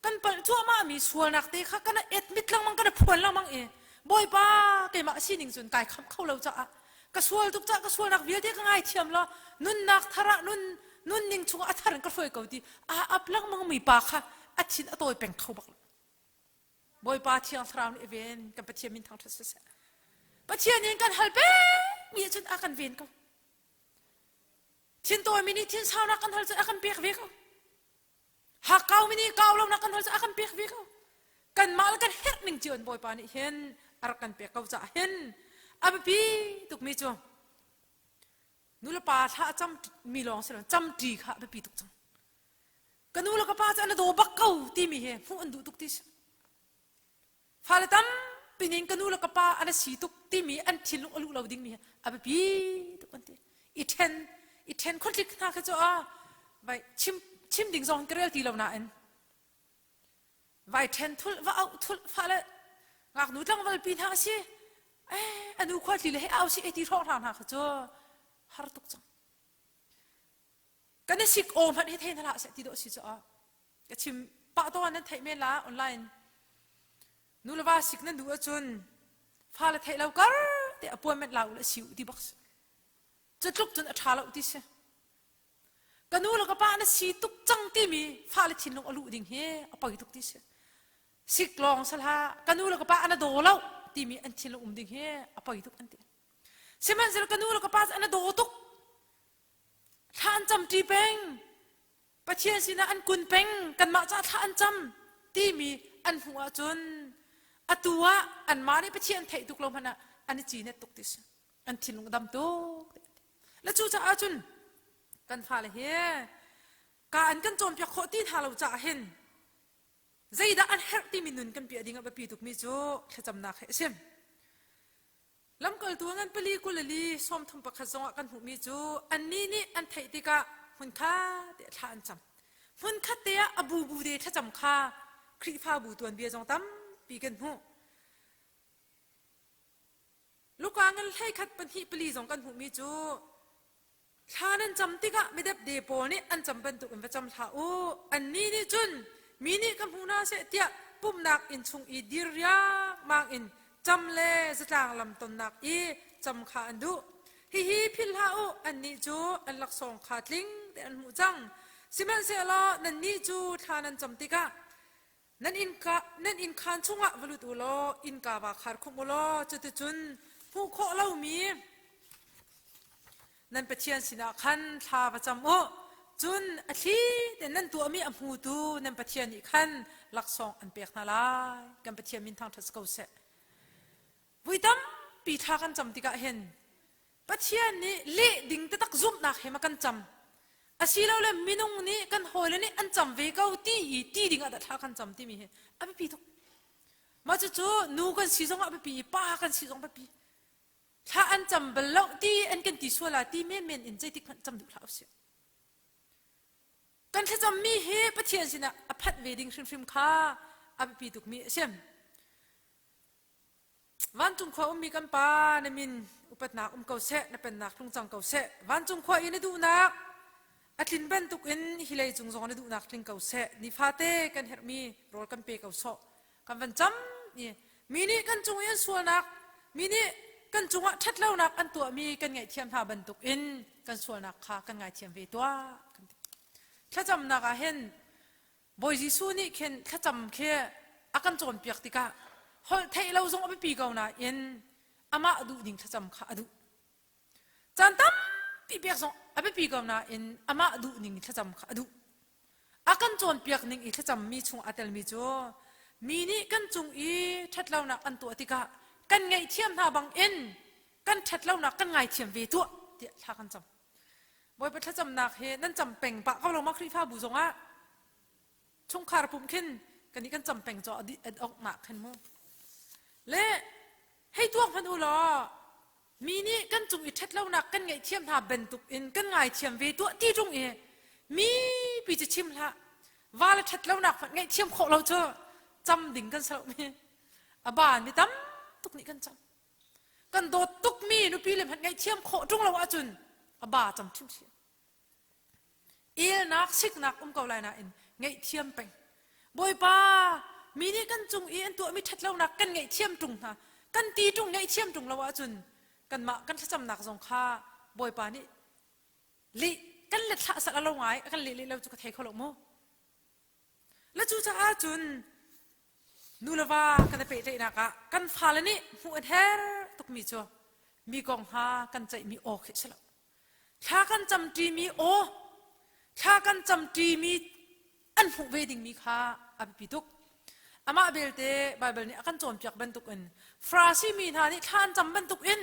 kan palh cuahmahmi sualnak te kha kan admit lengmang kan phuan lengmang i Bawipa keimah sining cun kai khamh kho lo caah ka sual tuk caah ka sualnak vialte ka ngaithiam law nunnak thar ah nun nunning chungah a thar in ka hruai ko ti aa ap lengmang mi pa kha a thin a tawi peng kho bak lo Bawipa thiang thlarau nih a ven kan Pathian min thangṭhat siseh Pathian in kan hal pekmi ahcun a kan ven ko thin tawimi nih thin saunak kan hal cun a kan pek ve ko hakkau mi nih kau lonak kan hal cun a kan pek ve ko kanmah le kan herh ning cio in Bawipa nih hin a rak kan pek ko caah hin a biapi tukmi cu nulepa thla a cam mi lawng si lo camṭi kha a biapi tuk cang ka nu le ka pa cu an daw bak ko timi hi hmuh an duh tuk ti si fale tampi ning ka nu le ka pa an si tuk timi an thinlung a luh lo ding mi hi a biapi tuk an ti i ṭhen i ṭhen conflict hna kha cu a vai chim chim ding zong ka rel ti lo nain vai ṭhen thulh va auh thulh fale ngaknu tlangval pi hna a si eh anu khua tli le he au si e ti hrawng hna hna kha cu har tuk cang kan i sik aw hmanh hi thei hna hlah seh ti dawh si cu a ka chim pah tawn nan theih men la online nu le va sik nan duh ahcun fale theih lo kar te appointment la u le si u ti bak si cu tluk cun a ṭha lo ti si ka nu le ka pa na si tuk cang timi fale thinlung a luh ding hi a poi tuk ti si sik lawng sala ka nu le ka pa an daw lo timi an thinlung um ding hi a poi tuk an ti sihmanhsehlaw ka nu le ka pa an daw tuk thla an cam ṭi peng Pathian sinah an kun peng kanmah ca thla an cam timi an hmuh ahcun atu ah anmah nih Pathian theih tuk lo hmanh ah an i cinet tuk ti si. An thinlung a dam tuk. Le cucaah cun kan fale hi ka an kan cawnpiak khawh ti hna lo caah hin zeidah an herh timi nun kan piah ding a biapi tukmi cu thlacamnak hi a si. Lamkaltu ngan pali 24 31 zongah kan hmuhmi cu annih nih an theih tikah hmunkhat te thla an cam. Hmunkhat te ah a bubu te thlacam kha Khrihfabu tuanbia zong tampi kan hmuh. Luka ngan 11 2 pali zong kan hmuhmi cu Thla nan cam tikah midepde pawl nih an cam bantuk in va cam hlah u. Annih nih cun mi nih ka hmu hna seh tiah pumhnak inn chung i dir riangmang in cam le zatlang lam tonnak i cam kha an duh. Hihi philh hlah u, annih cu an laksawng kha tling tein an hmuh cang. Sihmanhsehlaw nannih cu thla nan cam tikah Nan innka nan innkhaan chungah va lut u law innka va khar khumh u law cuticun hmuh khawh lomi nan Pathian sinah khan thla va cam u. Cun a thli tein nan tuahmi a hmutu nan Pathian nih khan laksawng an pek hna lai. Kan Pathian min thangṭhat si ko seh. Vui tampi thla kan cam tikah hin Pathian nih leh ding taktak zumhnak he ma kan cam asilole minung nih kan hawile nih an cam ve ko ti i ti ding ah dah thla kan cam timi hi a biapi tuk. Mah cucu nu kan si zong ah biapi i pa kan si zong biapi. Thla an cam bal lo ti an kan ti sual ah ti menmen in zeitik hmanh cam duh hlah usih. Kan thlacammi hi Pathian sinah a phanh ve ding hrimhrim kha a biapi tukmi a si. Vancung khua ummi kan Pa, na min upatnak um ko seh, na pennak tlung cang ko seh. Vancung khua i na duhnak a tlin bantukin hi lei cung zong na duhnak tling ko seh. Nifate kan herhmi rawl kan pe ko sawh. Kan van cam i mi nih kan cung i an sualnak, mi nih kan cungah ṭhatlonak an tuahmi kan ngaihthiam hna bantukin kan sualnak kha kan ngaithiam ve tuah. Thlacamnak ah hin Bawi Jesuh nih khin thlacam khi a kan cawnpiak tikah holh theih lo zong a biapi ko nain amah duh ding thlacam kha a duh. Caan tampi pek zong a biapi ko nain amah duh ning thlacam kha a duh. A kan cawnpiak ning i thlacammi chung aa telmi cu mi nih kan cung i ṭhatlonak an tuah tikah kan ngaihthiam hna bangin kan ṭhatlonak kan ngaithiam ve tuah tiah thla kan cam. Bawipa thlacamnak hi nan cam peng pah ko lo ma Khrihfabu zongah chungkhar pum khin kan i kan cam peng caw ad ok nak khin mu le hei tuak hmanh u law mi nih kan cung i ṭhatlonak kan ngaihthiam hna bantuk in kan ngaithiam ve tuah ti ṭung i mi pi cu chim hlah va le ṭhatlonak hmanh ngaihthiam khawh lo cu cam ding kan salo mi a ban mi tam tuk nih kan cam Kan dawt tukmi nupi le hmanh ngaihthiam khawh ṭung lo ahcun a ba cam ṭhimṭhim. Elnak, siknak um ko lai nain ngaihthiam peng. Bawipa, mi nih kan cung i an tuahmi ṭhatlonak kan ngaihthiam ṭung hna. Kan ti ṭung ngaihthiam ṭung lo ahcun kanmah kan thlacamnak zong kha Bawipa nih leh kan let hlah sal a lo ngai a kan leh leh lo cu ka thei kho lo mu. Le cucaah cun nu le va kan i pehtlaihnak ah kan fale nih hmuh an herh tukmi cu mi kong hna kan ceihmi aw khi si lo. Thla kan camṭimi aw, thla kan camṭimi an hmuh ve dingmi kha a biapi tuk. Amah belte Baibal nih a kan cawnpiak bantukin Farasi mi hna nih thla an cam bantukin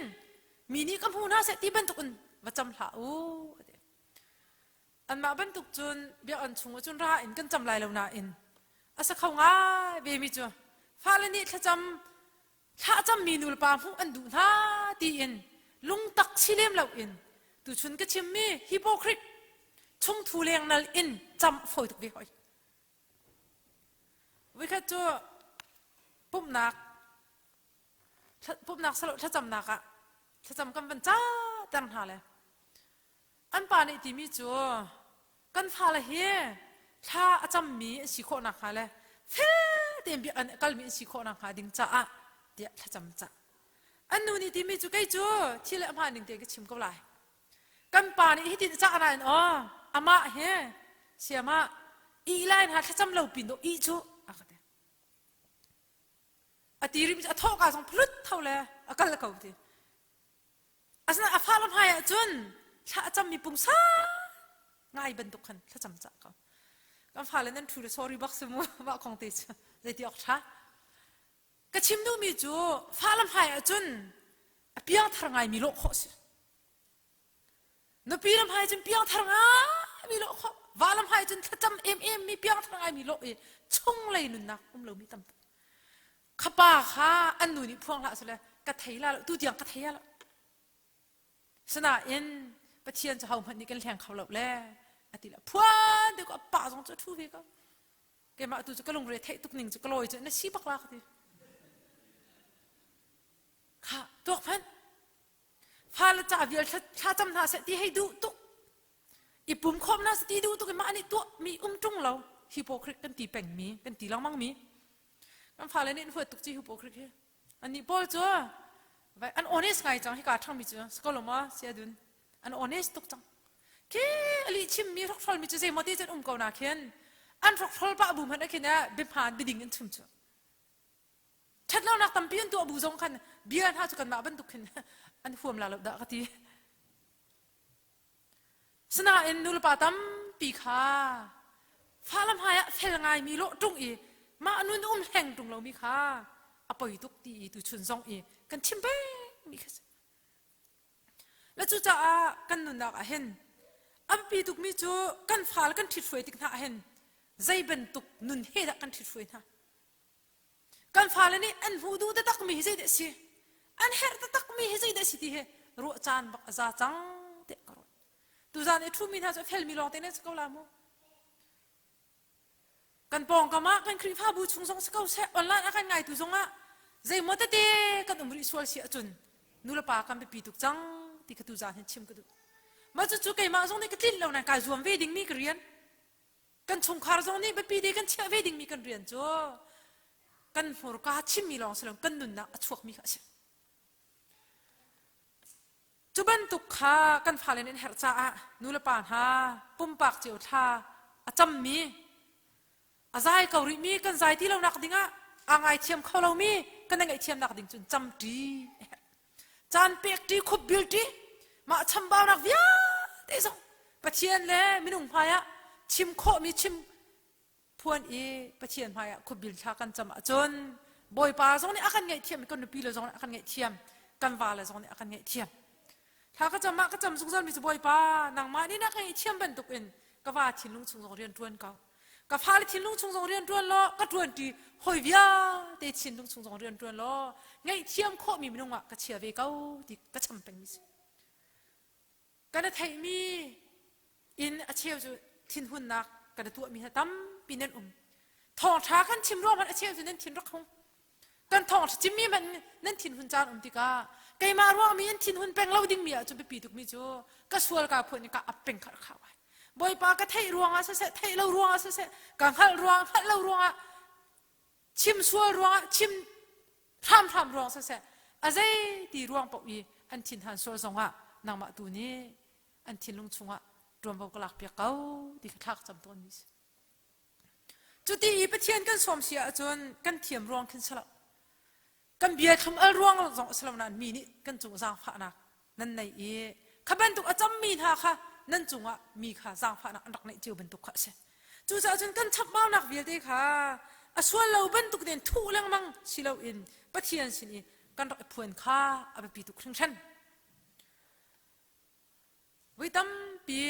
mi nih ka hmu hna seh ti bantukin va cam hlah u. Anmah bantuk cun biakinn chung ah cun ra in kan cam lai lo nain a sa kho ngai vemi cu fale nih thlacam thlacammi nulepa hmuh an duh hna tiin lungtak si lem loin tuchun ka chimmi hypocrite chungthu lengnal in cam a fawi tuk ve hoi. Voikhat cu pumhnak pumhnak salo thlacamnak ah thlacam kan van ca ter hna le An pa nih timi cu kan fale hi thla a cammi an si khawh nakhnga le fel tein biak an kalmi an si khawh nakhnga ding caah tiah thlacam cah. An nu nih timi cu kei cu thil le hmaan ning tein ka chim ko lai. Kan pa nih hitin a cah nain aw amah hi siamah ih lai hna thlacam lo pin dawh ih cu a ka ti. A ti rim a thawhka zong phulut tho le a kal ko ti. Asinain a fale hmai ah cun thla a cammi pungsa ngai bantuk khan thlacam cah ko. Kan fale nan ṭhu le sorry bak si mu mah kong te cu. Zeiti awk ṭha? Ka chim duhmi cu fa le hmai ahcun a piangthar ngaimi lawh khawh si. Nupi le hmai cun piangthar ngaimi lawh khawh. Va le hmai cun thlacam emem mi piangthar ngaimi lawh i chunglei nunnak um lomi tam tuk. Kha pa kha an nu nih phuang hlah sile ka thei la lo tu tiang ka thei lo. Sinain Pathian cu hohmanh nih kan hleng kho lo le a ti le phuan te ko a pa zong cu a ṭhu ve ko. Keimah tu cu ka lungre theih tuk ning cu ka lawi cu na si bak la ka ti. Kha tuak hmanh fale ca vial thlacam hna seh ti hei duh tuk i pum khawm hna seh ti duh tuk i mah nih tuah mi um ṭung lo hypocrite kan ti peng mi kan ti lengmang mi kan fale nih an huat tuk ci hypocrite hi annih pawl cu an honest ngai cang hika ṭhang mi cu skoloma siadun an honest tuk cang khi ali chim mi hrokhrol mi cu zeimaw ti cun um ko na khin an hrokhrol pah bu hmanh khin biahmaan biading an chim cu ṭhatlonak tampi an tuah bu zong khan bia hna cu kanmah bantuk khin an huam la lo dah ka ti. Sinain nulepa tampi kha fale hmai ah fel ngaimi lawh ṭung i mah nun um hleng ṭung lomi kha a poi tuk ti i tuchun zong i kan chim pengmi kha si. Le cucaah kan nunnak ah hin a biapi tukmi cu kan fale kan ṭhithruai tik hna ah hin zei bantuk nun he dah kan ṭhithruai hna? Kan fale nih an hmuh duh taktakmi hi zeidah a si? An herh taktakmi hi zeidah a si ti hi ruah caan bak a za cang tiah ka ruat. Tuzaan i ṭhumi hna cu a felmi lawng te nan si ko la mu. Kan pawngkam ah kan Khrihfabu chung zong si ko seh, online a kan ngaitu zong ah zeimaw tete kan um rih sual si ahcun nulepa kan biapi tuk cang ti kha tuzaan hin chim ka duh. Mah cucu keimah zong nih ka tlinh lo nain kai zuam ve dingmi ka rian. Kan chungkhar zong nih biapi te kan chiah ve dingmi kan rian cu kan hmurka chimmi lawng si lo kan nunnak a chuakmi kha a si. Cu bantuk kha kan fale nih an herh caah nulepa hna pumpak cio thla a cammi a zai ko rihmi kan zai ti lonak dingah aa ngaithiam kho lomi kan i ngaihthiamnak ding cun camṭi a herh. Caan pekṭi khupbilṭi mah chambaunak vialte zong Pathian le minung hmaiah chim khawhmi chim phuan i Pathian hmaiah khupbil thla kan cam ahcun Bawipa zong nih a kan ngaihthiam i kan nupi le zong nih a kan ngaihthiam kan va le zong nih a kan ngaihthiam thla ka cam ah ka cam zungzal mi cu Bawipa nangmah nih na ka ngaihthiam bantukin ka va thinlung chung zong rian ṭuan ko ka fale thinlung chung zong rian ṭuan law ka ṭuanṭi hawi vialte thinlung chung zong rian ṭuan law ngaihthiam khawhmi minung ah ka chia ve ko ti ka cham pengmi si kan i theihmi in a cheu cu thinhunnak kan i tuahmi hna tampi nan um thawngṭha kan chim ruang hmanh a cheu cu nan thin rak hung kan thawngṭha chimmi hmanh nan thinhun caan um tikah keimah ruangmi in thinhun peng lo dingmi ah cun biapi tukmi cu ka sual ka phuan i ka ap peng kha khau ai bawipa ka theih ruangah siseh theih lo ruangah siseh ka hngalh ruang hngalh lo ruangah chim sual ruangah chim hramhram ruang siseh a zei ti ruang paoh i an thinhan sual zongah nangmah tu nih an thinlung chungah ṭuanvo ka lak piak ko ti kha thlak cam tawnmi si. Cuti i Pathian kan sawm si ahcun kan thiam ruang khin si lo. Kan bia thlum al ruang zong a si lo nain mi nih kan cung zaangfahnak nan nei i kha bantuk a cammi hna kha nan cungah mi kha zaangfahnak an rak neih cio bantuk kha a si. Cucaah cun kan chapmaunak vialte kha a sual lo bantuk tein thuh lengmang si loin Pathian sin i kan rak i phuan kha a biapi tuk hringhran. Voi tampi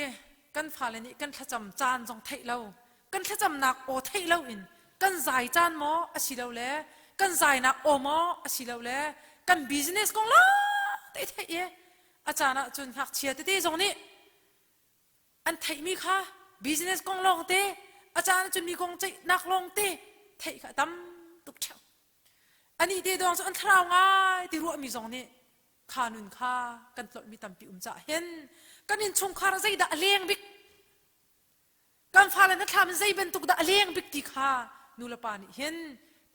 kan fale nih kan thlacam caan zong theih lo, kan thlacamnak aw theih loin kan zai caan maw asilole kan zainak aw maw asilole kan business kong lawng te theih i a caan ah cun ngakchia tete zong nih an theihmi kha business kong lawng te a caan ah cun mi kong ceihnak lawng te theih kha a tam tuk ṭheo. Anih te dawng cu an thlarau ngai ti ruahmi zong nih kha nun kha kan tlolhmi tampi um cah hin kan innchungkhar ah zeidah a leng bik kan fale na thlam in zei bantuk dah a leng bik ti kha nulepa nih hin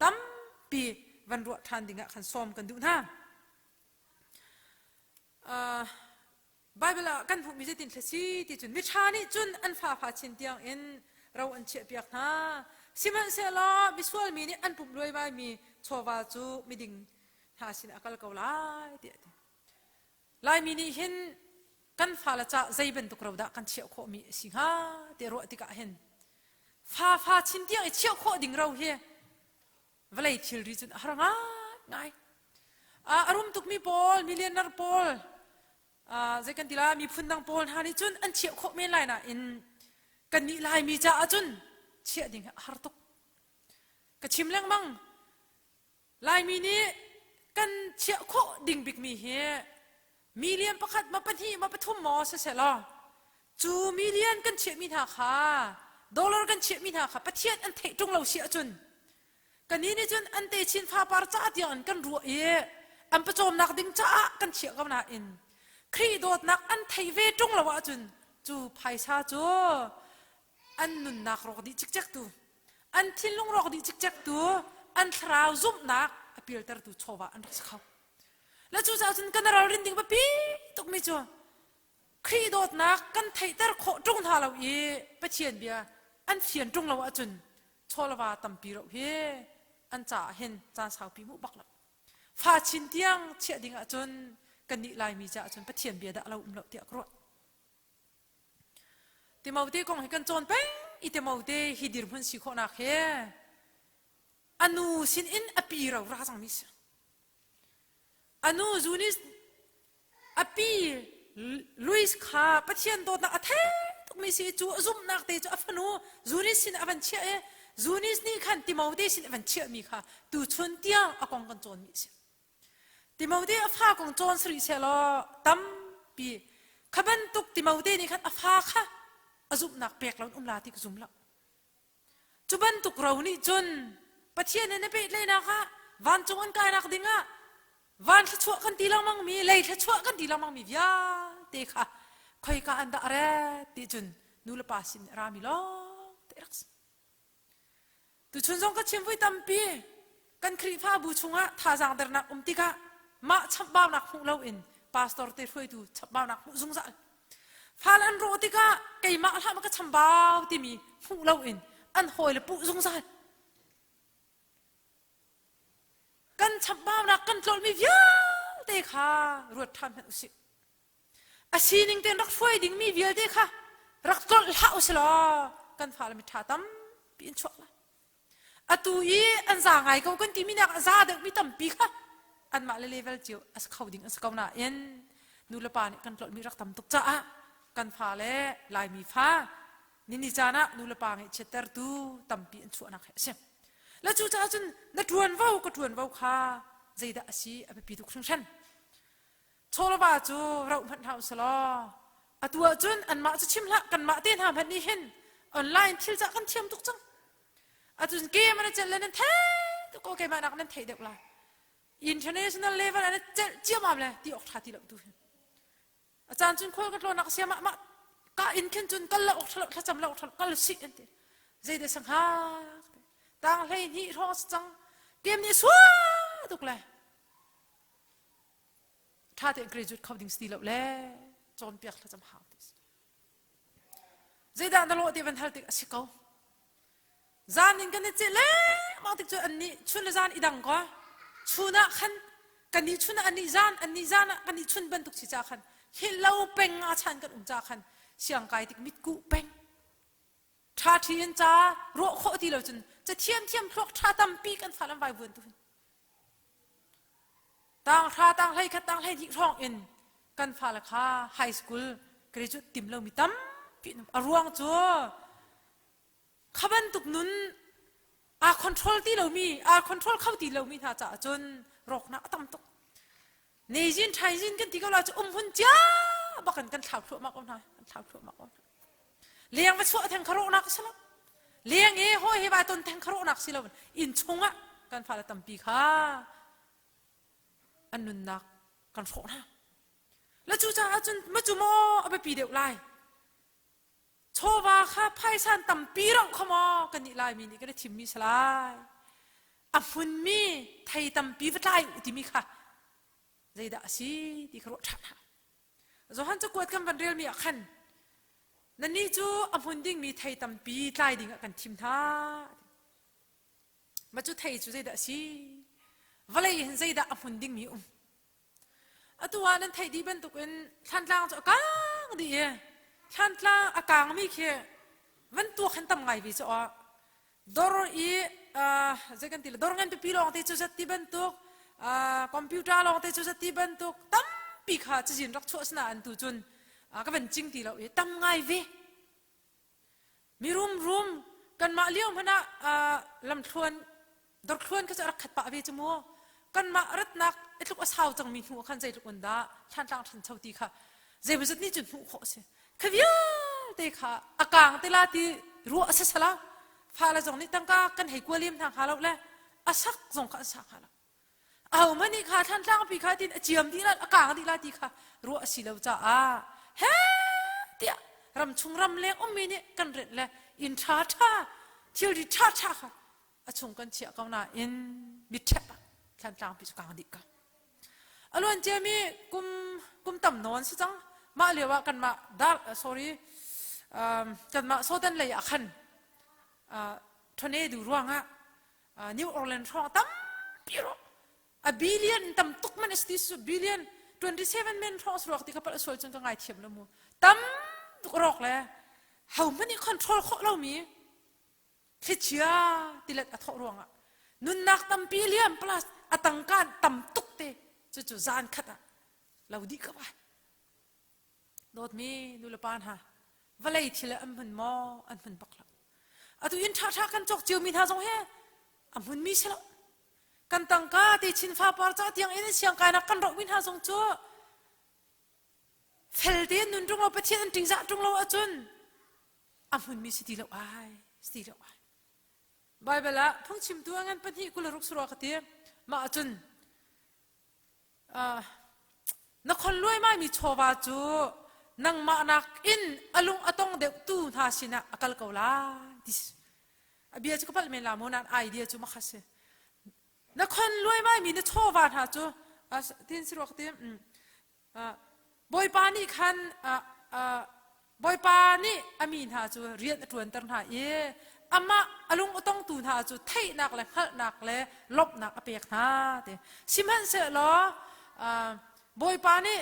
tampi van ruah ṭhan dingah khan sawm kan duh hna. Uh, Bible ah kan hmuhmi zeitin thla si ti cun miṭha nih cun an fafa chin tiang in ro an chiahpiak hna. Sihmanhsehlaw misual mi nih an pumh luaimaimi chawva cu miding hna sin a kal ko lai tiah a ti. Laimi nih hin kan fale ca zei bantuk ro dah kan chiah khawhmi a si hnga ti ruah tikah hin fafa chin tiang i chiah khawh ding ro hi. Vawlei thilri cun a har ngaingai. A rum tukmi pawl, millionaire pawl, zei kan ti la, miphun dang pawl hna nih cun an chiah khawh men lai nain kannih Laimi caah cun chiah ding hi a har tuk. Ka chim lengmang. Laimi nih kan chiah khawh ding bikmi hi million pakhat ma pahnih ma pathum maw siseh law cu million kan chiahmi hna kha dollar kan chiahmi hna kha Pathian an theih ṭung lo si ahcun kannih nih cun an techin fapar ca tiang in kan ruah i an pawcawmnak ding caah kan chiah ko nain Khrih dawtnak an theih ve ṭung lo ahcun cu phaisa cu an nunnak rawk dih cikcek tu an thinlung rawk dih cikcek tu an thlarau zumhnak a pialtertu chawva an rak si kho. Le cucaah cun kan ralrin ding biapi tukmi cu Khrih dawtnak kan theihter khawh ṭung hna lo i Pathian bia an fian ṭung lo ahcun chawlava tampi roh hi an caah hin caan saupi hmuh bak lo. Fa chin tiang chiah ding ahcun kannih Laimi caah cun Pathian bia dah lo um lo tiah ka ruah. Timote kong hi kan cawn peng i Timote hi dirhmun si khawhnak he a nu sin in a pi ro ra cangmi si. A nu Zunis a pi Louis kha Pathian dawtnak a thei tukmi si cu a zumhnak te cu a fanu Zunis sin a van chiah i Zunis nih khan Timote sin a van chiahmi kha tuchun tiang a kong kan cawnmi a si. Timote a fa kong cawn sarih sehlaw tampi kha bantuk Timote nih khan a fa kha a zumhnak pek lo in um la ti ka zum lo. Cu bantuk ro nih cun Pathian he na pehtlaihnak ah vancung an kainak dingah van thluachuah kan ti lengmang mi lei thluachuah kan ti lengmang mi vialte kha khoika an dah ret ti cun nu le pa sin rami lawng te rak si. Tuchun zong ka chim vui tampi kan Khrihfabu chungah thazaang dernak um tikah mah chamhbaunak hmuh loin pastor te hruaitu chamhbaunak hmuh zungzal. Fal an rawh tikah keimah hlah ma ka chambau timi hmuh loin an hawile puh zungzal. Kan chamhbaunak kan tlolhmi vialte kha ruat ṭhan hmanh usih. A sining tein rak hruai dingmi vialte kha rak tlolh hlah usih law kan fale miṭha tampi in chuak lai. Atu i an za ngai ko kan timi nak a za deuhmi tampi kha anmah le level cio a si kho ding a si ko nain nu le pa nih kan tlolhmi rak tam tuk caah kan fale Laimi fa nini caan ah nu le pa ngaihchiattertu tampi an chuahnak hi a si. Le cucaah cun na ṭuanvo ka ṭuanvo kha zeidah a si a biapi tuk hringhran. Chawlava cu rauh hmanh hlah usalaw atu ahcun anmah cu chim hlah kanmah te hna hmanh nih hin online thil cah kan thiam tuk cang. Atu cun game an celh le nan thei tuk ko keimah nak nan theih deuh lai. International level an celh ciamam le ti awk ṭha ti lo tu hin. A caan cun khual ka tlawn nak siam ah mah ka inn khin cun kal lo awk ṭha lo thlacam lo awk ṭha lo kal sih an ti. Zei de sang hak tang hlei hnih hrawng cang game nih sua tuk le ṭha tein graduate kho ding si ti lo le cawnpiak thlacam hau ti si. Zeidah na lawh ti van hal tik a si ko. Zan in kan i ceh lengmang tik cu annih chun le zan i dang ko. Chun ah khan kan nih chun ah annih zan annih zan ah kan nih chun bantuk si ca khan hil lo peng a chan kan um ca khan siangkai tik mitkuh peng ṭha ṭhi in ca ruah khawh ti lo cun ca thiamthiam thluak ṭha tampi kan fa lam vai vuan tu hin Tang hra tang hlei khat tang hlei hnih hrawng in kan fale kha high school graduate tim lomi tampi an um. A ruang cu kha bantuk nun aa control ti lomi aa control kho ti lomi hna caah cun rawknak a tam tuk. Nejin thaizin kan ti ko la cu umhmun cia bakin kan thlau thluahmah ko hna kan thlau thluahmah ko hna. Leng va chuah theng kha rawhnak a si lo. Leng i hawi he vai ton theng kha rawhnak si lo inn chungah kan fale tampi kha an nunnak kan hrawh hna. Le cucaah cun macu maw a biapi deuh lai. Chawva kha phaisan tampi roh kha maw kan nih Laimi nih kan i thimmi si lai. A hmunmi thei tampi va tlai u timi kha zeidah a si ti kha ruah ṭhan hna. Johan cakuat kan van relmi ah khan nannih cu a hmun dingmi thei tampi tlai ding ah kan thim hna. Mah cu thei cu zeidah a si? Vawlei hin zeidah a hmun dingmi um? Atu ah nan theih dih bantukin Thlantlang cu a kang dih i Thlantlang a kangmi khi van tuak hin tam ngai ve cu aw. Dor i zei kan ti le dor ngan pipi lawng te cu zat ti bantuk computer lawng te cu zat ti bantuk tampi kha cazin rak chuah sina an tu cun ka van cing ti lo i tam ngai ve. Mirum rum kanmah lio hmanh ah lamthluan dorthluan kha cu a rak khat pah ve cu mu. Kanmah ratnak i tluk a sau cangmi hnu ah khan zeitluk in dah Thlantlang ṭhancho ti kha zeimawzat nih cun hmuh khawh a si. Kha vialte kha a kaang te la ti ruah a si sala. Fale zong nih tangka kan hei kua lem hna hnga lo le a sak zong kha an sa hnga lo. Ahohmanh nih kha Thlantlang pi kha tin a ciam dih la a kaang dih la ti kha ruah a si lo caah he tiah ramchung ramleng ummi nih kan renh le inn ṭha ṭha thilri ṭha ṭha kha a chung kan chiah ko nain mitṭhep ah Thlantlang pi cu kaang dih ko. A luan ciami kum kum tam nawn si cang mah lio ah kanmah dar sorry um, kanmah Sodan lei ah khan uh, tornado ruangah New Orleans hrawng tampi rawh a billion tam tuk man a si ti billion 27 men hrawng suak ti ka palh sual cun ka ngai thiam lo mu tam tuk rawk le ho hmanh nih control khawh lomi thlichia tilet a thawh ruangah nunnak tampi liam plus a tangka tam tuk te cucu zan khat ah lo dih ka vai Dawtmi nulepa hna, vawlei thil an hmun maw? An hmun bak lo. Atu inn ṭhaṭha kan cawk ciomi hna zong hi a hmunmi si lo. Kan tangka te chin fapar ca tiang in siangkainak kan rohmi hna zong cu fel tein nun ṭung lo Pathian an ṭingzah ṭung lo ahcun a hmunmi si ti lo ai, si ti lo ai. Baibal ah phungchimtu a ngan pahnih 26 surah ka ti. Mah ahcun Na khon luaimaimi chawva cu nangmah nakin a lung a tong deuhtu hna sinah a kal ko lai ti si. A bia cu ka palh men la maw nain idea cu makha si. Na khon luaimaimi na chawva hna cu tin si ruak ti Bawipa nih khan Bawipa nih a mi hna cu rian a ṭuanter hna i amah a lung a tongtu hna cu theihnak le hngalhnak le lawmhnak a pek hna ti. Sihmanhsehlaw Bawipa nih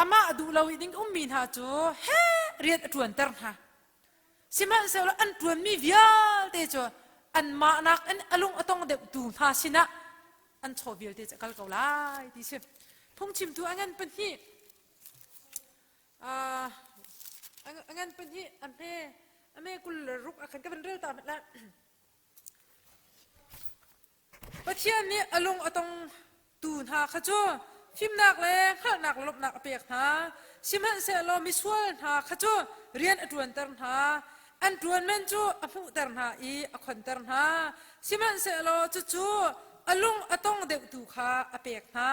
amah duh lo i ding ummi hna cu he rian a ṭuanter hna. Sihmanhsehlaw an ṭuanmi vialte cu anmah nakin a lung a tong deuhtu hna sinah an chaw vialte cu a kal ko lai ti si. Phungchimtu a ngan pahnih a ngan pahnih a hme a me 26 ah khan ka van rel ta hmanh la. Pathian nih a lung a tong tu hna kha cu fimnak le hngalhnak le lawmhnak a pek hna. Sihmanhsehlaw misual hna kha cu rian a ṭuanter hna. An ṭuan man cu a hmuhter hna i a khonter hna. Sihmanhsehlaw cucu a lung a tong deuhtu kha a pek hna.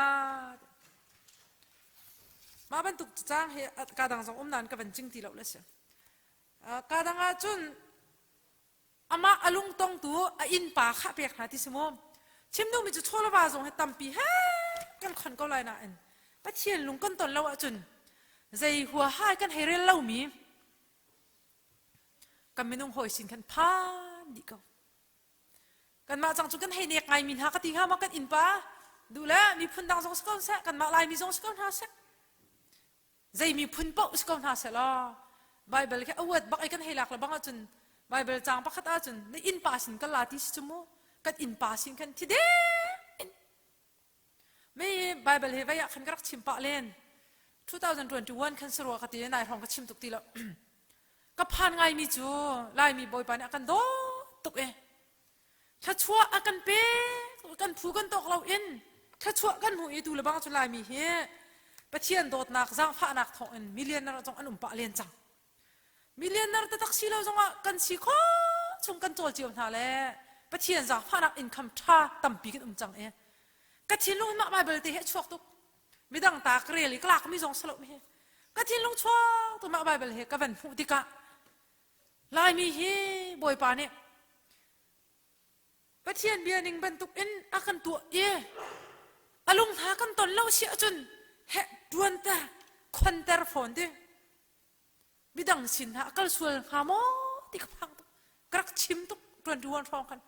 Mah bantuk caang hi ka dang zong um nain ka van cing ti lo le si. Ka dang ah cun amah a lungtongtu a innpa kha pek hna ti si mu. Chim duhmi cu chawlava zong hi tampi he kan khon ko lai nain Pathian lung kan ton lo ahcun zei huaha kan hei rel lomi kan minung hawi sin khan phan dih ko. Kanmah cang cu kan hei nek ngaimi hna ka ti hnga ma kan innpa duh le miphun dang zong si ko seh kanmah Laimi zong si ko hna seh zei miphun paoh si ko hna seh law Bible khi a uat bak i kan hei lak le bang ahcun Bible caang pakhat ahcun na innpa sin kal la ti si cu mu kan innpa sin khan thi deng in mi Bible hi vei ah khan ka rak chim pah len 2021 khan sarua ka ti nai hrawng ka chim tuk ti lo ka phan ngaimi cu Laimi Bawipa nih a kan dawt tuk e thluachuah a kan pek kan phu kan tawk lo in thluachuah kan hmu i tu le bang cu Laimi hi Pathian dawtnak zaangfahnak thawng in millionaire zong an um pah len cang millionaire taktak si lo zongah kan si khawh chung kan cawl cio hna le Pathian zaangfahnak income tha tampi kan um cang i ka thinlung hi mah Bible te hi a chuak tuk midang ta ka rel i ka lakmi zong si lo mi hi ka thinlung chuak tu mah Bible hi ka van hmuh tikah Laimi hi Bawipa nih Pathian bia ning bantuk in a kan tuah i a lung hna kan ton lo si ahcun heh tuanter khonter fawn ti midang sin hna a kal sual hnga maw ti ka phang tuk ka rak chim tuk tuan tuan hrawng khan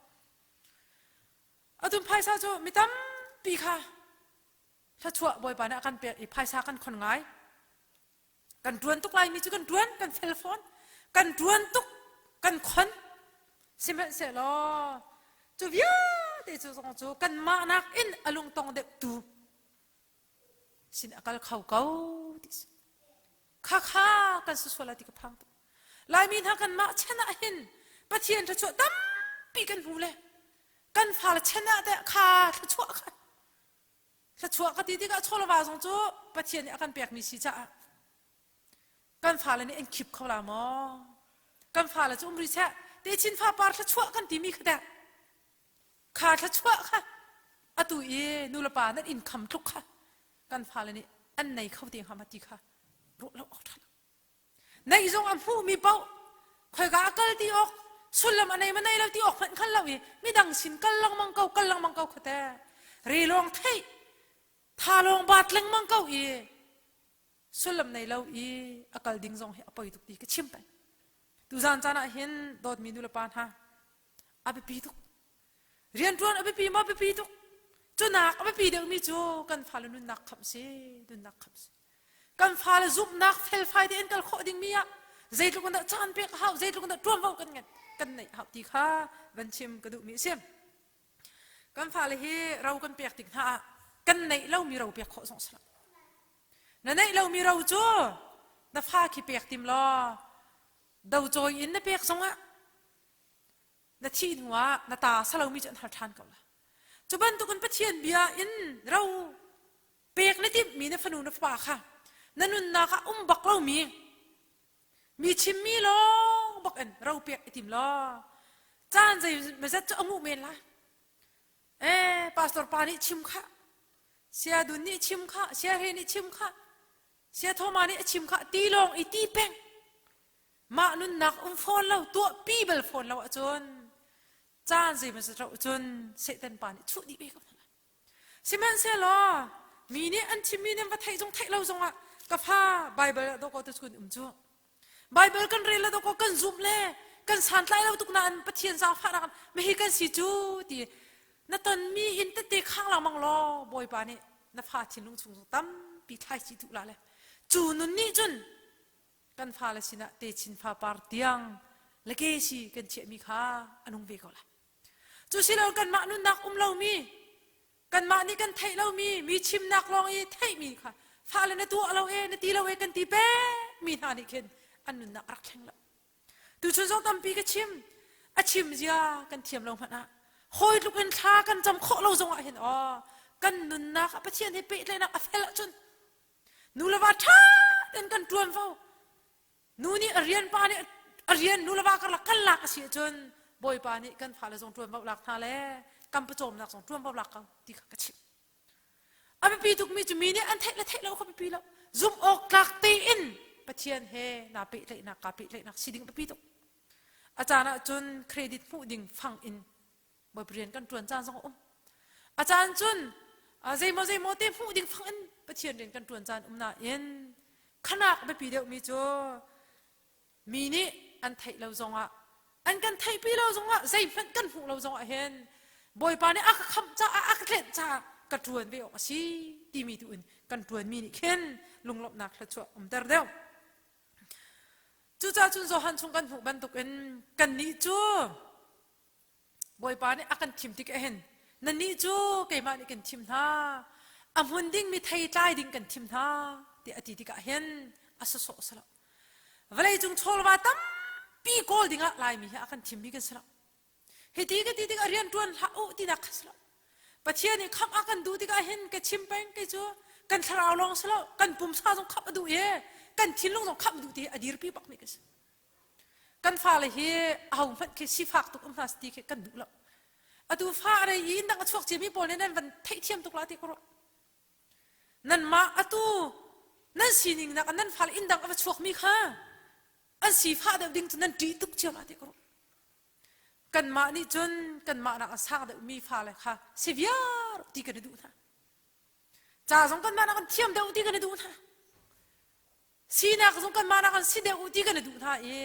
atun phaisa cu mi tampi kha thluachuah Bawipa nih a kan pek i phaisa kan khon ngai Kan ṭuan tuk laimi cu kan ṭuan, kan fel fawn. Kan ṭuan tuk, kan khon. Sihmanhsehlaw. Cu vialte cu zong cu kanmah nakin a lungtong deuhtu sin a kal kho ko ti si. Khakha kan si sual lai ti ka phang tuk. Laimi hna kanmah chan ah hin Pathian thluachuah tampi kan hmu le kan fale chan ah teh kha thluachuah kha thluachuah ka ti tikah chawlava zong cu Pathian nih a kan pekmi si caah kan fale nih an khip kho la maw? Kan fale cu um rih seh techin fapar thluachuah kan timi kha teh kha thluachuah kha atu i nulepa nan inn kham tluk kha kan fale nih an nei kho te hnga ma ti kha ruah lo awk ṭha lo. Neih zong a hmuhmi paoh khoika a kal ti awk sullam a nei ma nei lo ti awk hmanh hngal lo i midang sin kal lengmang ko kal lengmang ko kha te re lawng theih tha lawng baat lengmang ko i sullam nei lo i a kal ding zong hi a poi tuk ti ka chim peng. Tuzaan caan ah hin dawtmi nulepa hna a biapi tuk. Rianṭuan a biapi maw biapi tuk. Cunak a biapi deuhmi cu kan fale nunnak khamh si, nunnak khamh si. Kan fale zumhnak felfai tein kal khawh dingmi ah zeitluk in dah caan pek a hau, zeitluk in dah ṭuanvo kan ngeih, kan neih a hau ti kha van chim ka duhmi a si. Kan fale hi ro kan pek tik hna ah kan neih lomi ro pek khawh zong a si lo. Na neih lomi ro cu na fa khi pek tim law docawi in na pek zongah na thih hnuah na ta salomi cu an har ṭhan ko la. Cu bantukin Pathian bia in ro pek na timhmi na fanu na fapa kha na nunnak ah um bak lomi mi chimmi lawng bak in ro pek i tim law caan zei mazat cu a nguh men lai. Eh, pastor pa nih chim kha, sia dun nih chim kha, sia he nih chim kha, sia thoma nih a chim kha ti lawng i ti peng. Mah nunnak um fawn lo, tuah pi bal fawn lo ahcun caan zei mazat rauh cun Satan pa nih chuh dih ve ko hna lai. Sihmanhsehlaw mi nih an chimmi nan va theih zong theih lo zongah ka fa Baibal ah dawkaw tu kun um cu. Baibal kan rel le dawkaw kan zumh le kan santlai lo tuk nain Pathian zaangfahnak mihi kan si cu ti na tonmi in tette khang lengmang law Bawipa nih na fa thinlung chung zong tampi thlai chih duh la le cu nun nih cun kan fale sinah techin fapar tiang le ke si kan chiahmi kha a nung ve ko lai. Cu si lo kanmah nunnak um lomi, kanmah nih kan theih lomi, mi chimnak lawng i theihmi kha fale na tuah lo e, na ti lo e kan ti pekmi hna nih khin an nunnak a rak thleng lo. Tuchun zong tampi ka chim, a chim zia kan thiam lo hmanh ah hawi tluk in thla kan cam khawh lo zong ah hin aw kan nunnak ah Pathian he pehtlaihnak a fel ahcun nu le va ṭha tein kan ṭuan vo Nu nih a rian, pa nih a rian nu le va karlak kan lak a si ahcun Bawipa nih kan fale zong ṭuanvo lak hna le kan pawcawmnak zong ṭuanvo lak ko ti kha ka chimh. A biapi tukmi cu mi nih an theih le theih lo kha biapi lo. Zumh awk tlak tein Pathian he naa pehtlaihnak kaa pehtlaihnak si ding biapi tuk. A caan ahcun credit hmuh ding fang in Bawipa rian kan ṭuan caan zong a um. A caan cun zeimaw zeimaw te hmuh ding fang in Pathian rian kan ṭuan caan um nain khanak biapi deuhmi cu mi nih an theih lo zongah an kan theihpi lo zongah zeihmanh kan hmuh lo zongah hin Bawipa nih a ka khamh caah a ka tlenh caah ka ṭuan ve awk a si timi tu in kan ṭuanmi nih khin lunglawmhnak thluachuah umter deuh. Cucaah cun Johan chung kan hmuh bantukin kannih cu Bawipa nih a kan thim tik ahhin nannih cu keimah nih kan thim hna a hmun dingmi thei tlai ding kan thim hna tiah a ti tikah hin a sawsawh si lo vawlei cung chawlva tampi kawl dingah Laimi hi a kan thimmi kan si lo hiti ka ti tikah rian ṭuan hlah u tinak kha si lo Pathian nih khamh a kan duh tikah hin ka chim peng kei cu kan thlarau lawng si lo kan pumsa zong khamh a duh i kan thinlung zong khamh duh ti a dirpi bakmi ka si Kan fale hi ahohmanh khi sifak tuk um hna ti khi kan duh lo. Atu fa a rei i indang a chuak ciami pawl nih nan van theihthiam tuk la ti ka ruah. Nanmah atu nan sining nak nan fale indang a va chuakmi kha an sifah deuh ding cu nan ṭih tuk cio la ti ka ruah. Kanmah nih cun kanmah nak a sang deuhmi fale kha si viar ti kan i duh hna. Ca zong kanmah nak an thiam deuh ti kan i duh hna. Sinak zong kanmah nak an si deuh u ti kan i duh hna i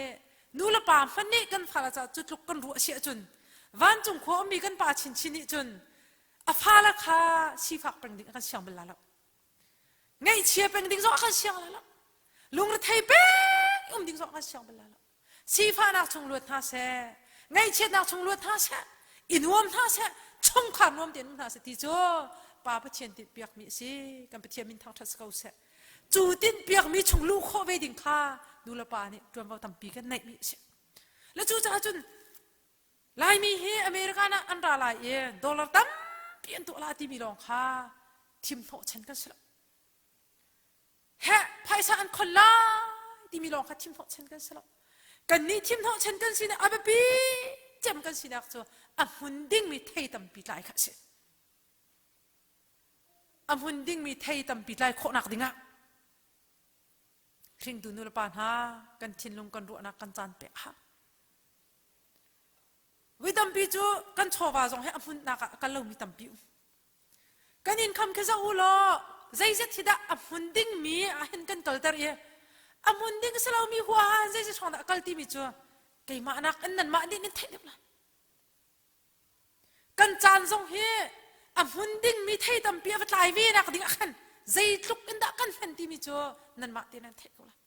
nu le pa hmanh nih kan fale caah cu tluk kan ruah si ahcun vancung khua ummi kan pa chinchin nih cun a fale kha sifak peng ding a kan siang bal la lo. Ngaihchia peng ding zong a kan siang la lo. Lungrethei peng um ding zong a kan siang bal la lo. Sifahnak chung luat hna seh, ngaihchiatnak chung luat hna seh, I nuam hna seh, chungkhar nuam tein um hna seh ti cu Pa Pathian tinhpiakmi a si. Kan Pathian min thangṭhat si ko seh. Cu tinhpiakmi chung luh khawh ve ding kha nu le pa nih ṭuanvo tampi kan neihmi a si. Le cucaah cun Laimi hi American ah an ra lai i dollar tampi an tuah la timi lawng kha thim hnawhchan kan si lo. Heh, phaisa an khon lai timi lawng kha thim hnawhchan kan si lo. Kannih thim hnawhchan kan sinak a biapi cem kan sinak cu a hmun dingmi thei tampi tlai kha a si. A hmun dingmi thei tampi tlai khawhnak dingah hringtu nulepa hna kan thinlung kan ruahnak kan caan pek a hau. Voi tampi cu kan chawva zong hi a hmunnak ah a kal lomi tampi um. Kan income khi zoh u law zeizat hi dah a hmun dingmi ah hin kan kalter i a hmun ding si lomi huaha in zeizat hrawng dah a kal timi cu keimah nak in nanmah nih nan theih deuh lai. Kan caan zong hi a hmun dingmi thei tampi a va tlai ve nak ding ah khan zeitluk in dah kan hman timi cu nanmah te nan theih ko lai.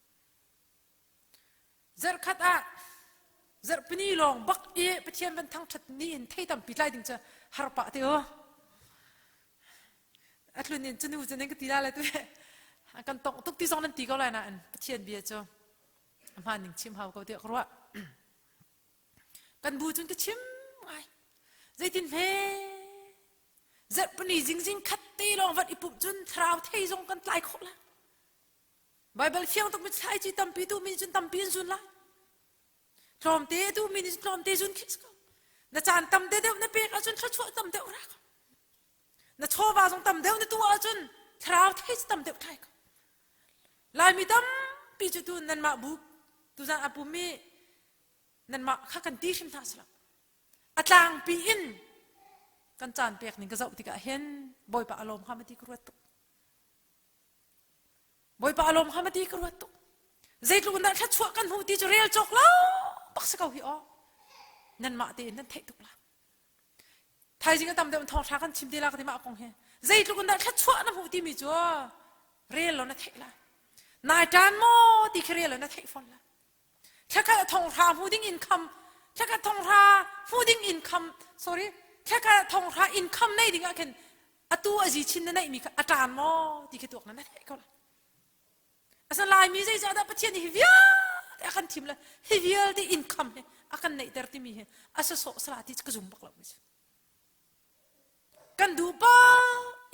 Zarhkhat ah zarhpini lawng bak i Pathian van thangṭhat ni in thei tampi tlai ding cu har pah te u. A tlun in cunu cu nan ka ti la le tu kan tongh tuk ti zong nan ti ko lai nain Pathian bia cu a hmaan ning chim hau ko tiah ka ruah. Kan bu cun ka chim ngai. Zeitin hme zarhpini zingzing khat te lawng van i pumh cun thlarau thei zong kan tlai khawh la. Baibal fiang tuk mi thlaici tampi duhmi nih cun tampi an zun lai. Tlawmte a duhmi nih cun tlawmte zun khi ko. Na caan tam deuh na pek ahcun thluachuah tam deuh ra ko. Na chawva zong tam deuh na tuah ahcun thlarau thei cu tam deuh tlai ko. Laimi tampi cu tu nanmah bu tuzan a pummi nanmah kha kan ti hrim hna silo. A tlangpi in kan caan pek ning ka zoh tikah hin Bawipa a lawm hnga ma ti ka ruat tuk. Bawipa a lawm hnga ma ti ka ruat tuk. Zeitluk in dah thluachuah kan hmuh ti cu rel cawk lo bak si ko hi aw. Nanmah tein nan theih tuk la. Thaizing a tam deuh thawngṭha kan chim te la ka ti mah kong hi. Zeitluk in dah thluachuah na hmuh timi cu rel lo na theih la. Nai ṭan maw ti khi rel lo na theih fawn la. Thlakhat thonghra hmu ding income thlakhat thonghra hmu ding income sorry thlakhat thonghra income nei ding ah khin atu azi chin na neih mi kha a ṭan maw ti khi tuak na na theih ko la. Asa Laimi zeicah dah Pathian nih hi vialte a kan thim le hi vialte income hi a kan neihter timi hi a sawsawh sala ti ka zum bak lo mi si. Kan duh pa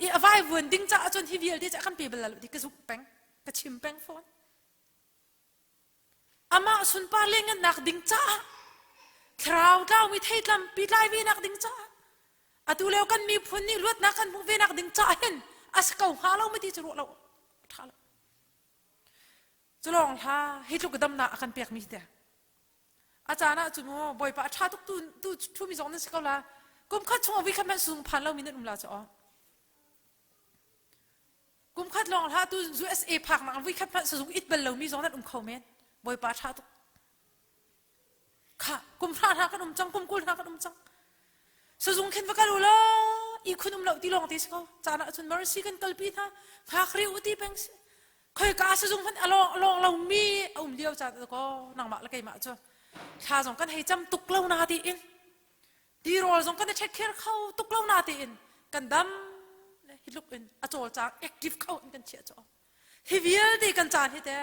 i a vaivuan ding caah cun hi vialte cu a kan pe bal lo ti ka zumh peng ka chim peng fawn. Amah sunpar le ngannak ding caah thlarau tlaumi theitlam pi tlai ve nak ding caah atu lio kan miphun nih luatnak kan hmuh ve nak ding caah hin a si ko hnga lo ma ti cu ruah lo ṭha lo. Cu lawng hla hi tluk damnak a kan pekmi te. A caan ah cun mu Bawipa a ṭha tuk tu tu ṭhumi zong nan si ko la. Kum khat chung ah voi khat hmanh sung phan lomi nan um la cu aw. Kum khat lawng hlah tu USA phak nak vui khat hmanh sazung it bal lomi zong nan um kho men. Bawipa ṭha tuk. Kha kum hra hna kan um cang, kum 20 hna kan um cang. Sazung khin va kal u law i khun um lo ti lawng te si ko. Caan ah cun mercy kan kalpi hna. Ngak ri u ti peng si. Khoi ka sazung hmanh a lawng a lawng lomi a um lio caan ko nangmah le keimah cu. Thla zong kan hei cam tuk lo na ti in. Tirawl zong kan i ṭhekher kho tuk lo natein kan dam le hi tluk in a cawlcang active kho in kan chiah cu. Hi vialte kan caan hi te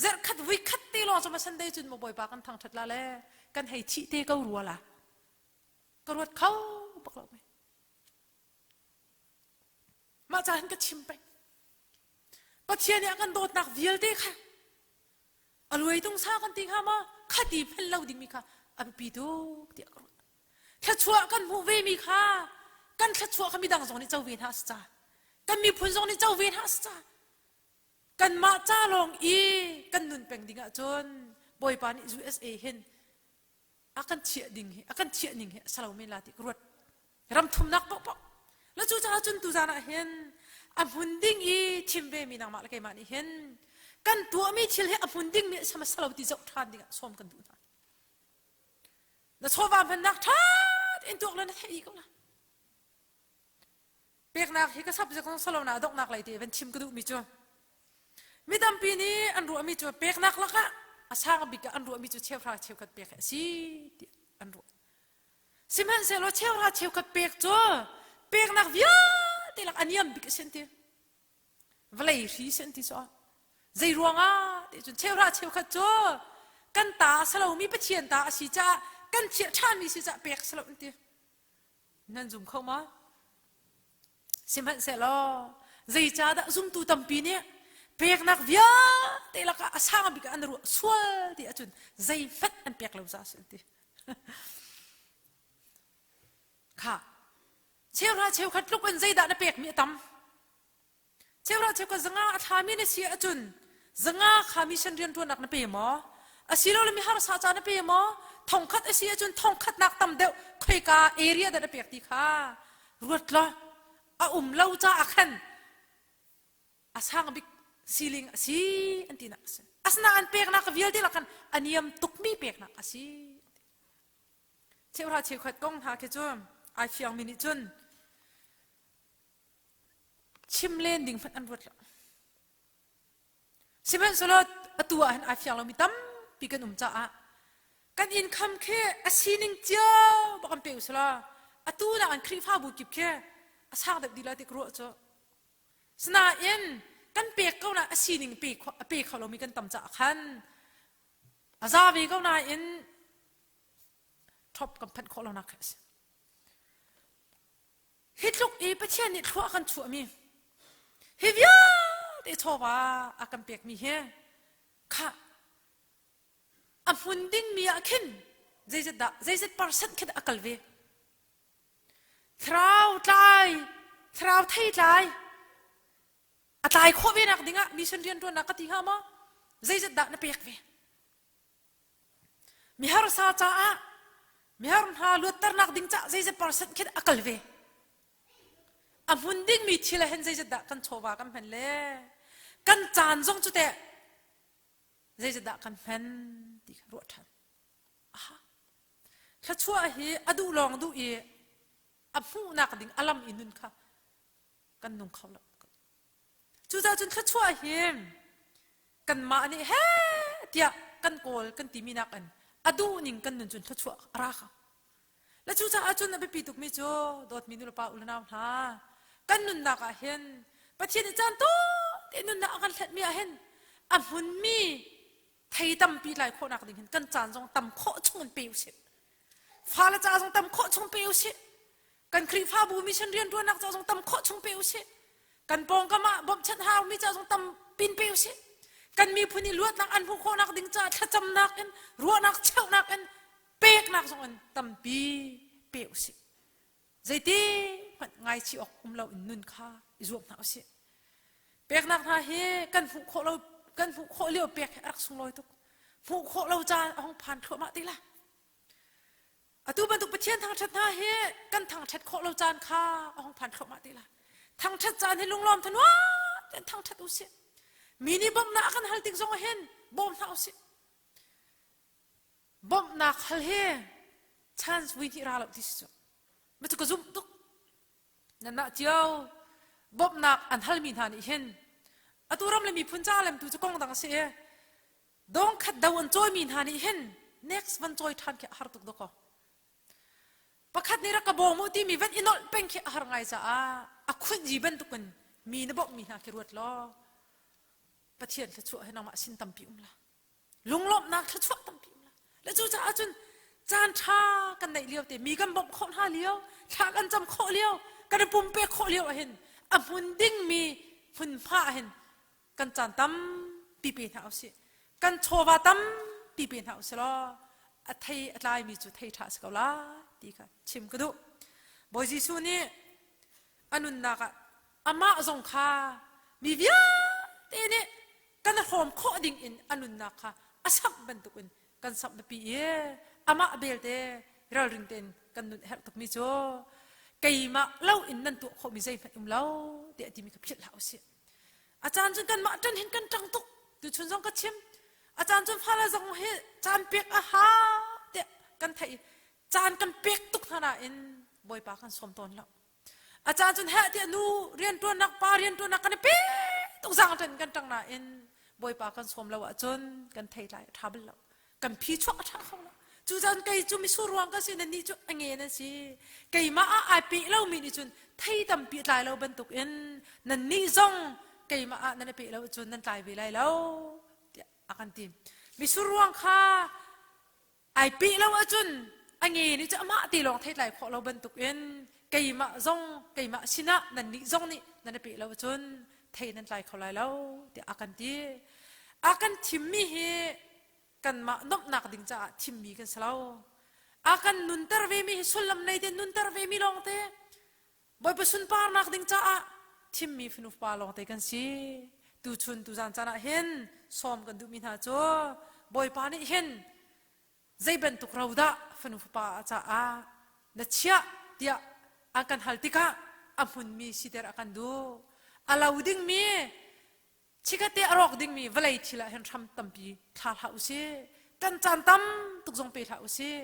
zarhkhat vuikhat te lawng cu ma Sunday cun maw Bawipa kan thangṭhat la le kan hei thih te ko rua la. Ka ruat kho bak lo mei. Mah ca hin ka chim peng. Pathian nih a kan dawtnak vialte kha a luai tung sa kan ti hnga maw khati hman lo dingmi kha a biapi tuk tiah ka ruat thluachuah kan hmuh ve mi kha kan thluachuah kha midang zong nih co ve hna a si ca kan miphun zong nih co ve hna a si ca kanmah ca lawng i kan nun peng ding ahcun Bawipa nih USA hin a kan chiah ding hi a kan chiah ning hi a salo men la ti ka ruat ram thumnak paohpaoh la cu caah cun tuzan ah hin a hmun ding i thim ve mi nangmah le keimah nih hin kan tuahmi thil hi a hmun ding mi a sama salo ti zoh ṭhan ding ah sawm kan duh hna na chawva hmannak ṭha tein tuak le na theih dih ko la Peknak hi ka subject zong salo na donghnak lei te van chim ka duhmi cu mi tampi nih an ruahmi cu peknak lakah a sang bik ah an ruahmi cu cheuhra cheukhat pek hi a si ti an ruah. Sihmanhsehlaw cheuhra cheukhat pek cu peknak vialte lak a niam bik a si an ti. Vawlei hri si an ti cu. Zei ruangah ti cun cheuhra cheukhat cu kan ta a si lomi Pathian ta a si caah kan thiah ṭhanmi si caah pek si lo an ti. Nan zum kho ma? Sihmanhsehlaw zeicahdah zumtu tampi nih peknak vialte lakah a sang bik ah an ruah sual ti ahcun zeihmanh an pek lo caah a si an ti. Kha cheuhra cheukhat tluk in zeidah na pekmi a tam? Cheuhra cheukhat zanga a thlami na si ahcun zanga kha mission rianṭuannak na pe maw? Asilole mi harsa ca na pe maw? Thongkhat a si ahcun thongkhatnak tam deuh khoika area dah na pek ti kha ruat law a um lo caah khan a sang bik siling a si an tinak a si. Asinain peknak vialte lak khan a niam tukmi peknak a si. Cheuhra cheukhat kong hna khi cu ai fiangmi nih cun chim len ding hmanh an ruat lo. Sihmanhsehlaw atu ah hin ai fiang lomi tampi kan um caah kan income khi a sining cio bak an pe usila atu nak an Khrihfabu kip khi a sang deuh dih lai ti ka ruah cu. Sinain kan pek ko na a sining pe a pe kho lomi kan tam caah khan a za ve ko nain top kan phanh khawh lonak khi a si. Hi tluk i Pathian nih thlua kan chuahmi hi vialte chawva a kan pekmi hi kha a hmun dingmi ah khin zeizat dah zeizat percent khin a kal ve thlarau tlai thlarau thei tlai a tlai khawh ve nak dingah mission rianṭuannak ka ti hnga maw zeizat dah na pek ve Miharsa caah mihar hna luatternak ding caah zeizat percent khin a kal ve. A hmun dingmi thil ah hin zeizat dah kan chawva kan hman le kan caan zong cu teh zeizat dah kan hman ti kha ruah ṭhan. Aha. Thluachuah hi a duh lawng duh i a hmuhnak ding a lam i nun kha kan nung kho lo. Cucaah cun thluachuah hi kanmah nih he tiah kan kawl kan timi nakin a duhning kan nun cun thluachuah a ra kho. Le cucaah cun a biapi tukmi cu dawtmi nulepa u le nau hna kan nunnak ah hin Pathian nih caan tawte nunnak a kan hletmi ah hin a hmunmi thei tampi tlai khawhnak ding hin kan caan zong tam khawh chung in pe usih. Fale ca zong tam khawh chung pe usih. Kan Khrihfabu mission rianṭuannak ca zong tam khawh chung pe usih. Kan pawngkam ah bawmhchanh haumi ca zong tam pin pe usih. Kan miphun i luatnak an hmuh khawhnak ding caah thlacamnak in ruahnak cheuhnak in peknak zong in tampi pe usih. Zeiti hmanh ngaichih awk um lo in nun kha i zuam hna usih. Peknak hna hi kan hmuh khawh lo kan hmuh khawh lio pek hi a rak sunglawi tuk. Hmuh khawh lo caan a hung phan thluahmah ti la. Atu bantuk Pathian thangṭhat hna hi kan thangṭhat khawh lo caan kha a hung phan thluahmah te lai. Thangṭhat caan hi lunglawm thanuam tein thangṭhat usih. Mi nih bawmhnak a kan hal tik zong ah hin bawm hna usih. Bawmhnak hal hi chance vui hnih ra lo ti si cu. Ma cu ka zumh tuk. Nanmah cio bawmhnak an halmi hna nih hin atu ram le miphun ca lemtu cu kong dang a si i Dawngkhat do an cawimi hna nih hin next van cawi ṭhan khi a har tuk dawkaw. Pakhat nih rak ka bawm u timi van i nolh peng khi a har ngai caah a khunyi bantukin mi na bawmhmi hna khi ruat law Pathian thluachuah hi nangmah sin tampi um la. Lunglawmhnak thluachuah tampi um la. Le cucaah cun caan ṭha kan neih lio te mi kan bawmh khawh hna lio, thla kan cam khawh lio, kan i pumpek khawh lio ahhin a hmun dingmi hmunhma ahhin kan caan tampi pe hna usih kan chawva tampi pe hna usih law a thei a tlaimi cu thei ṭha a si ko lai ti kha chim ka duh Bawi Jesuh nih a nunnak ah amah zong kha mi vialte nih kan hrawm khawh ding in a nunnak kha a samh bantukin kan samh biapi i amah belte ralring tein kan nun a herh tukmi cu keimah lo in nan tuah khawhmi zeihmanh um lo tiah timi kha philh hlah usih A caan cun kanmah ṭan hin kan ṭang tuk. Tuchun zong ka chim. A caan cun fale zong hi caan pek a hau tiah kan theih i caan kan pek tuk hna nain Bawipa kan sawm tawn lo. A caan cun heh tiah nu rianṭuannak pa rianṭuannak kan i pe tuk zaang ṭan kan ṭang nain Bawipa kan sawm lo ahcun kan thei lai a ṭha bal lo. Kan phi chuak a ṭha kho lo. Cucaah kei cu misur ruang ka si nannih cu a nge nan si. Keimah ah ai peh lomi nih cun thei tampi a tlai lo bantukin nannih zong keimah ah nan i peh lo cun nan tlai ve lai lo tiah a kan ti. Misur ruang kha ai peh lo ahcun a nge nih cu amah te lawng theitlai khawh lo bantukin keimah zong keimah sinah nannih zong nih nan i peh lo ahcun thei nan tlai kho lai lo tiah a kan ti. A kan thimmi hi kanmah nuamhnak ding caah thimmi kan si lo. A kan nunter vemi hi sullam nei te nunter vemi lawngte Bawipa sunparnak ding caah thimmi fanu fapa lawngte kan si. Tuchun tuzan caan ah hin sawm kan duhmi hna cu Bawipa nih hin zei bantuk ro dah fanu fapa caah na chiah tiah an kan hal tikah a hmunmi siter a kan duh. A lo dingmi Chikkhatte a rawk dingmi vawlei thil ah hin hram tampi thla hlah usih. Kan caan tam tuk zong pe hlah usih.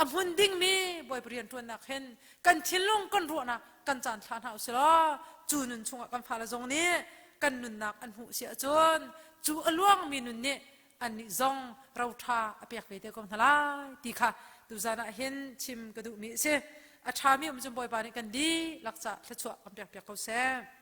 A hmun dingmi Bawipa rianṭuannak hin kan thinlung kan ruahnak kan caan thla hna usih law cu nun chungah kan fale zong nih kan nunnak an hmuh si ahcun cu a luangmi nun nih annih zong ro ṭha a pek ve te ko hna lai ti kha tuzan ah hin chim ka duhmi a si. A ṭhami um cun Bawipa nih kan dihlak ca thluachuah kan pek piak ko seh.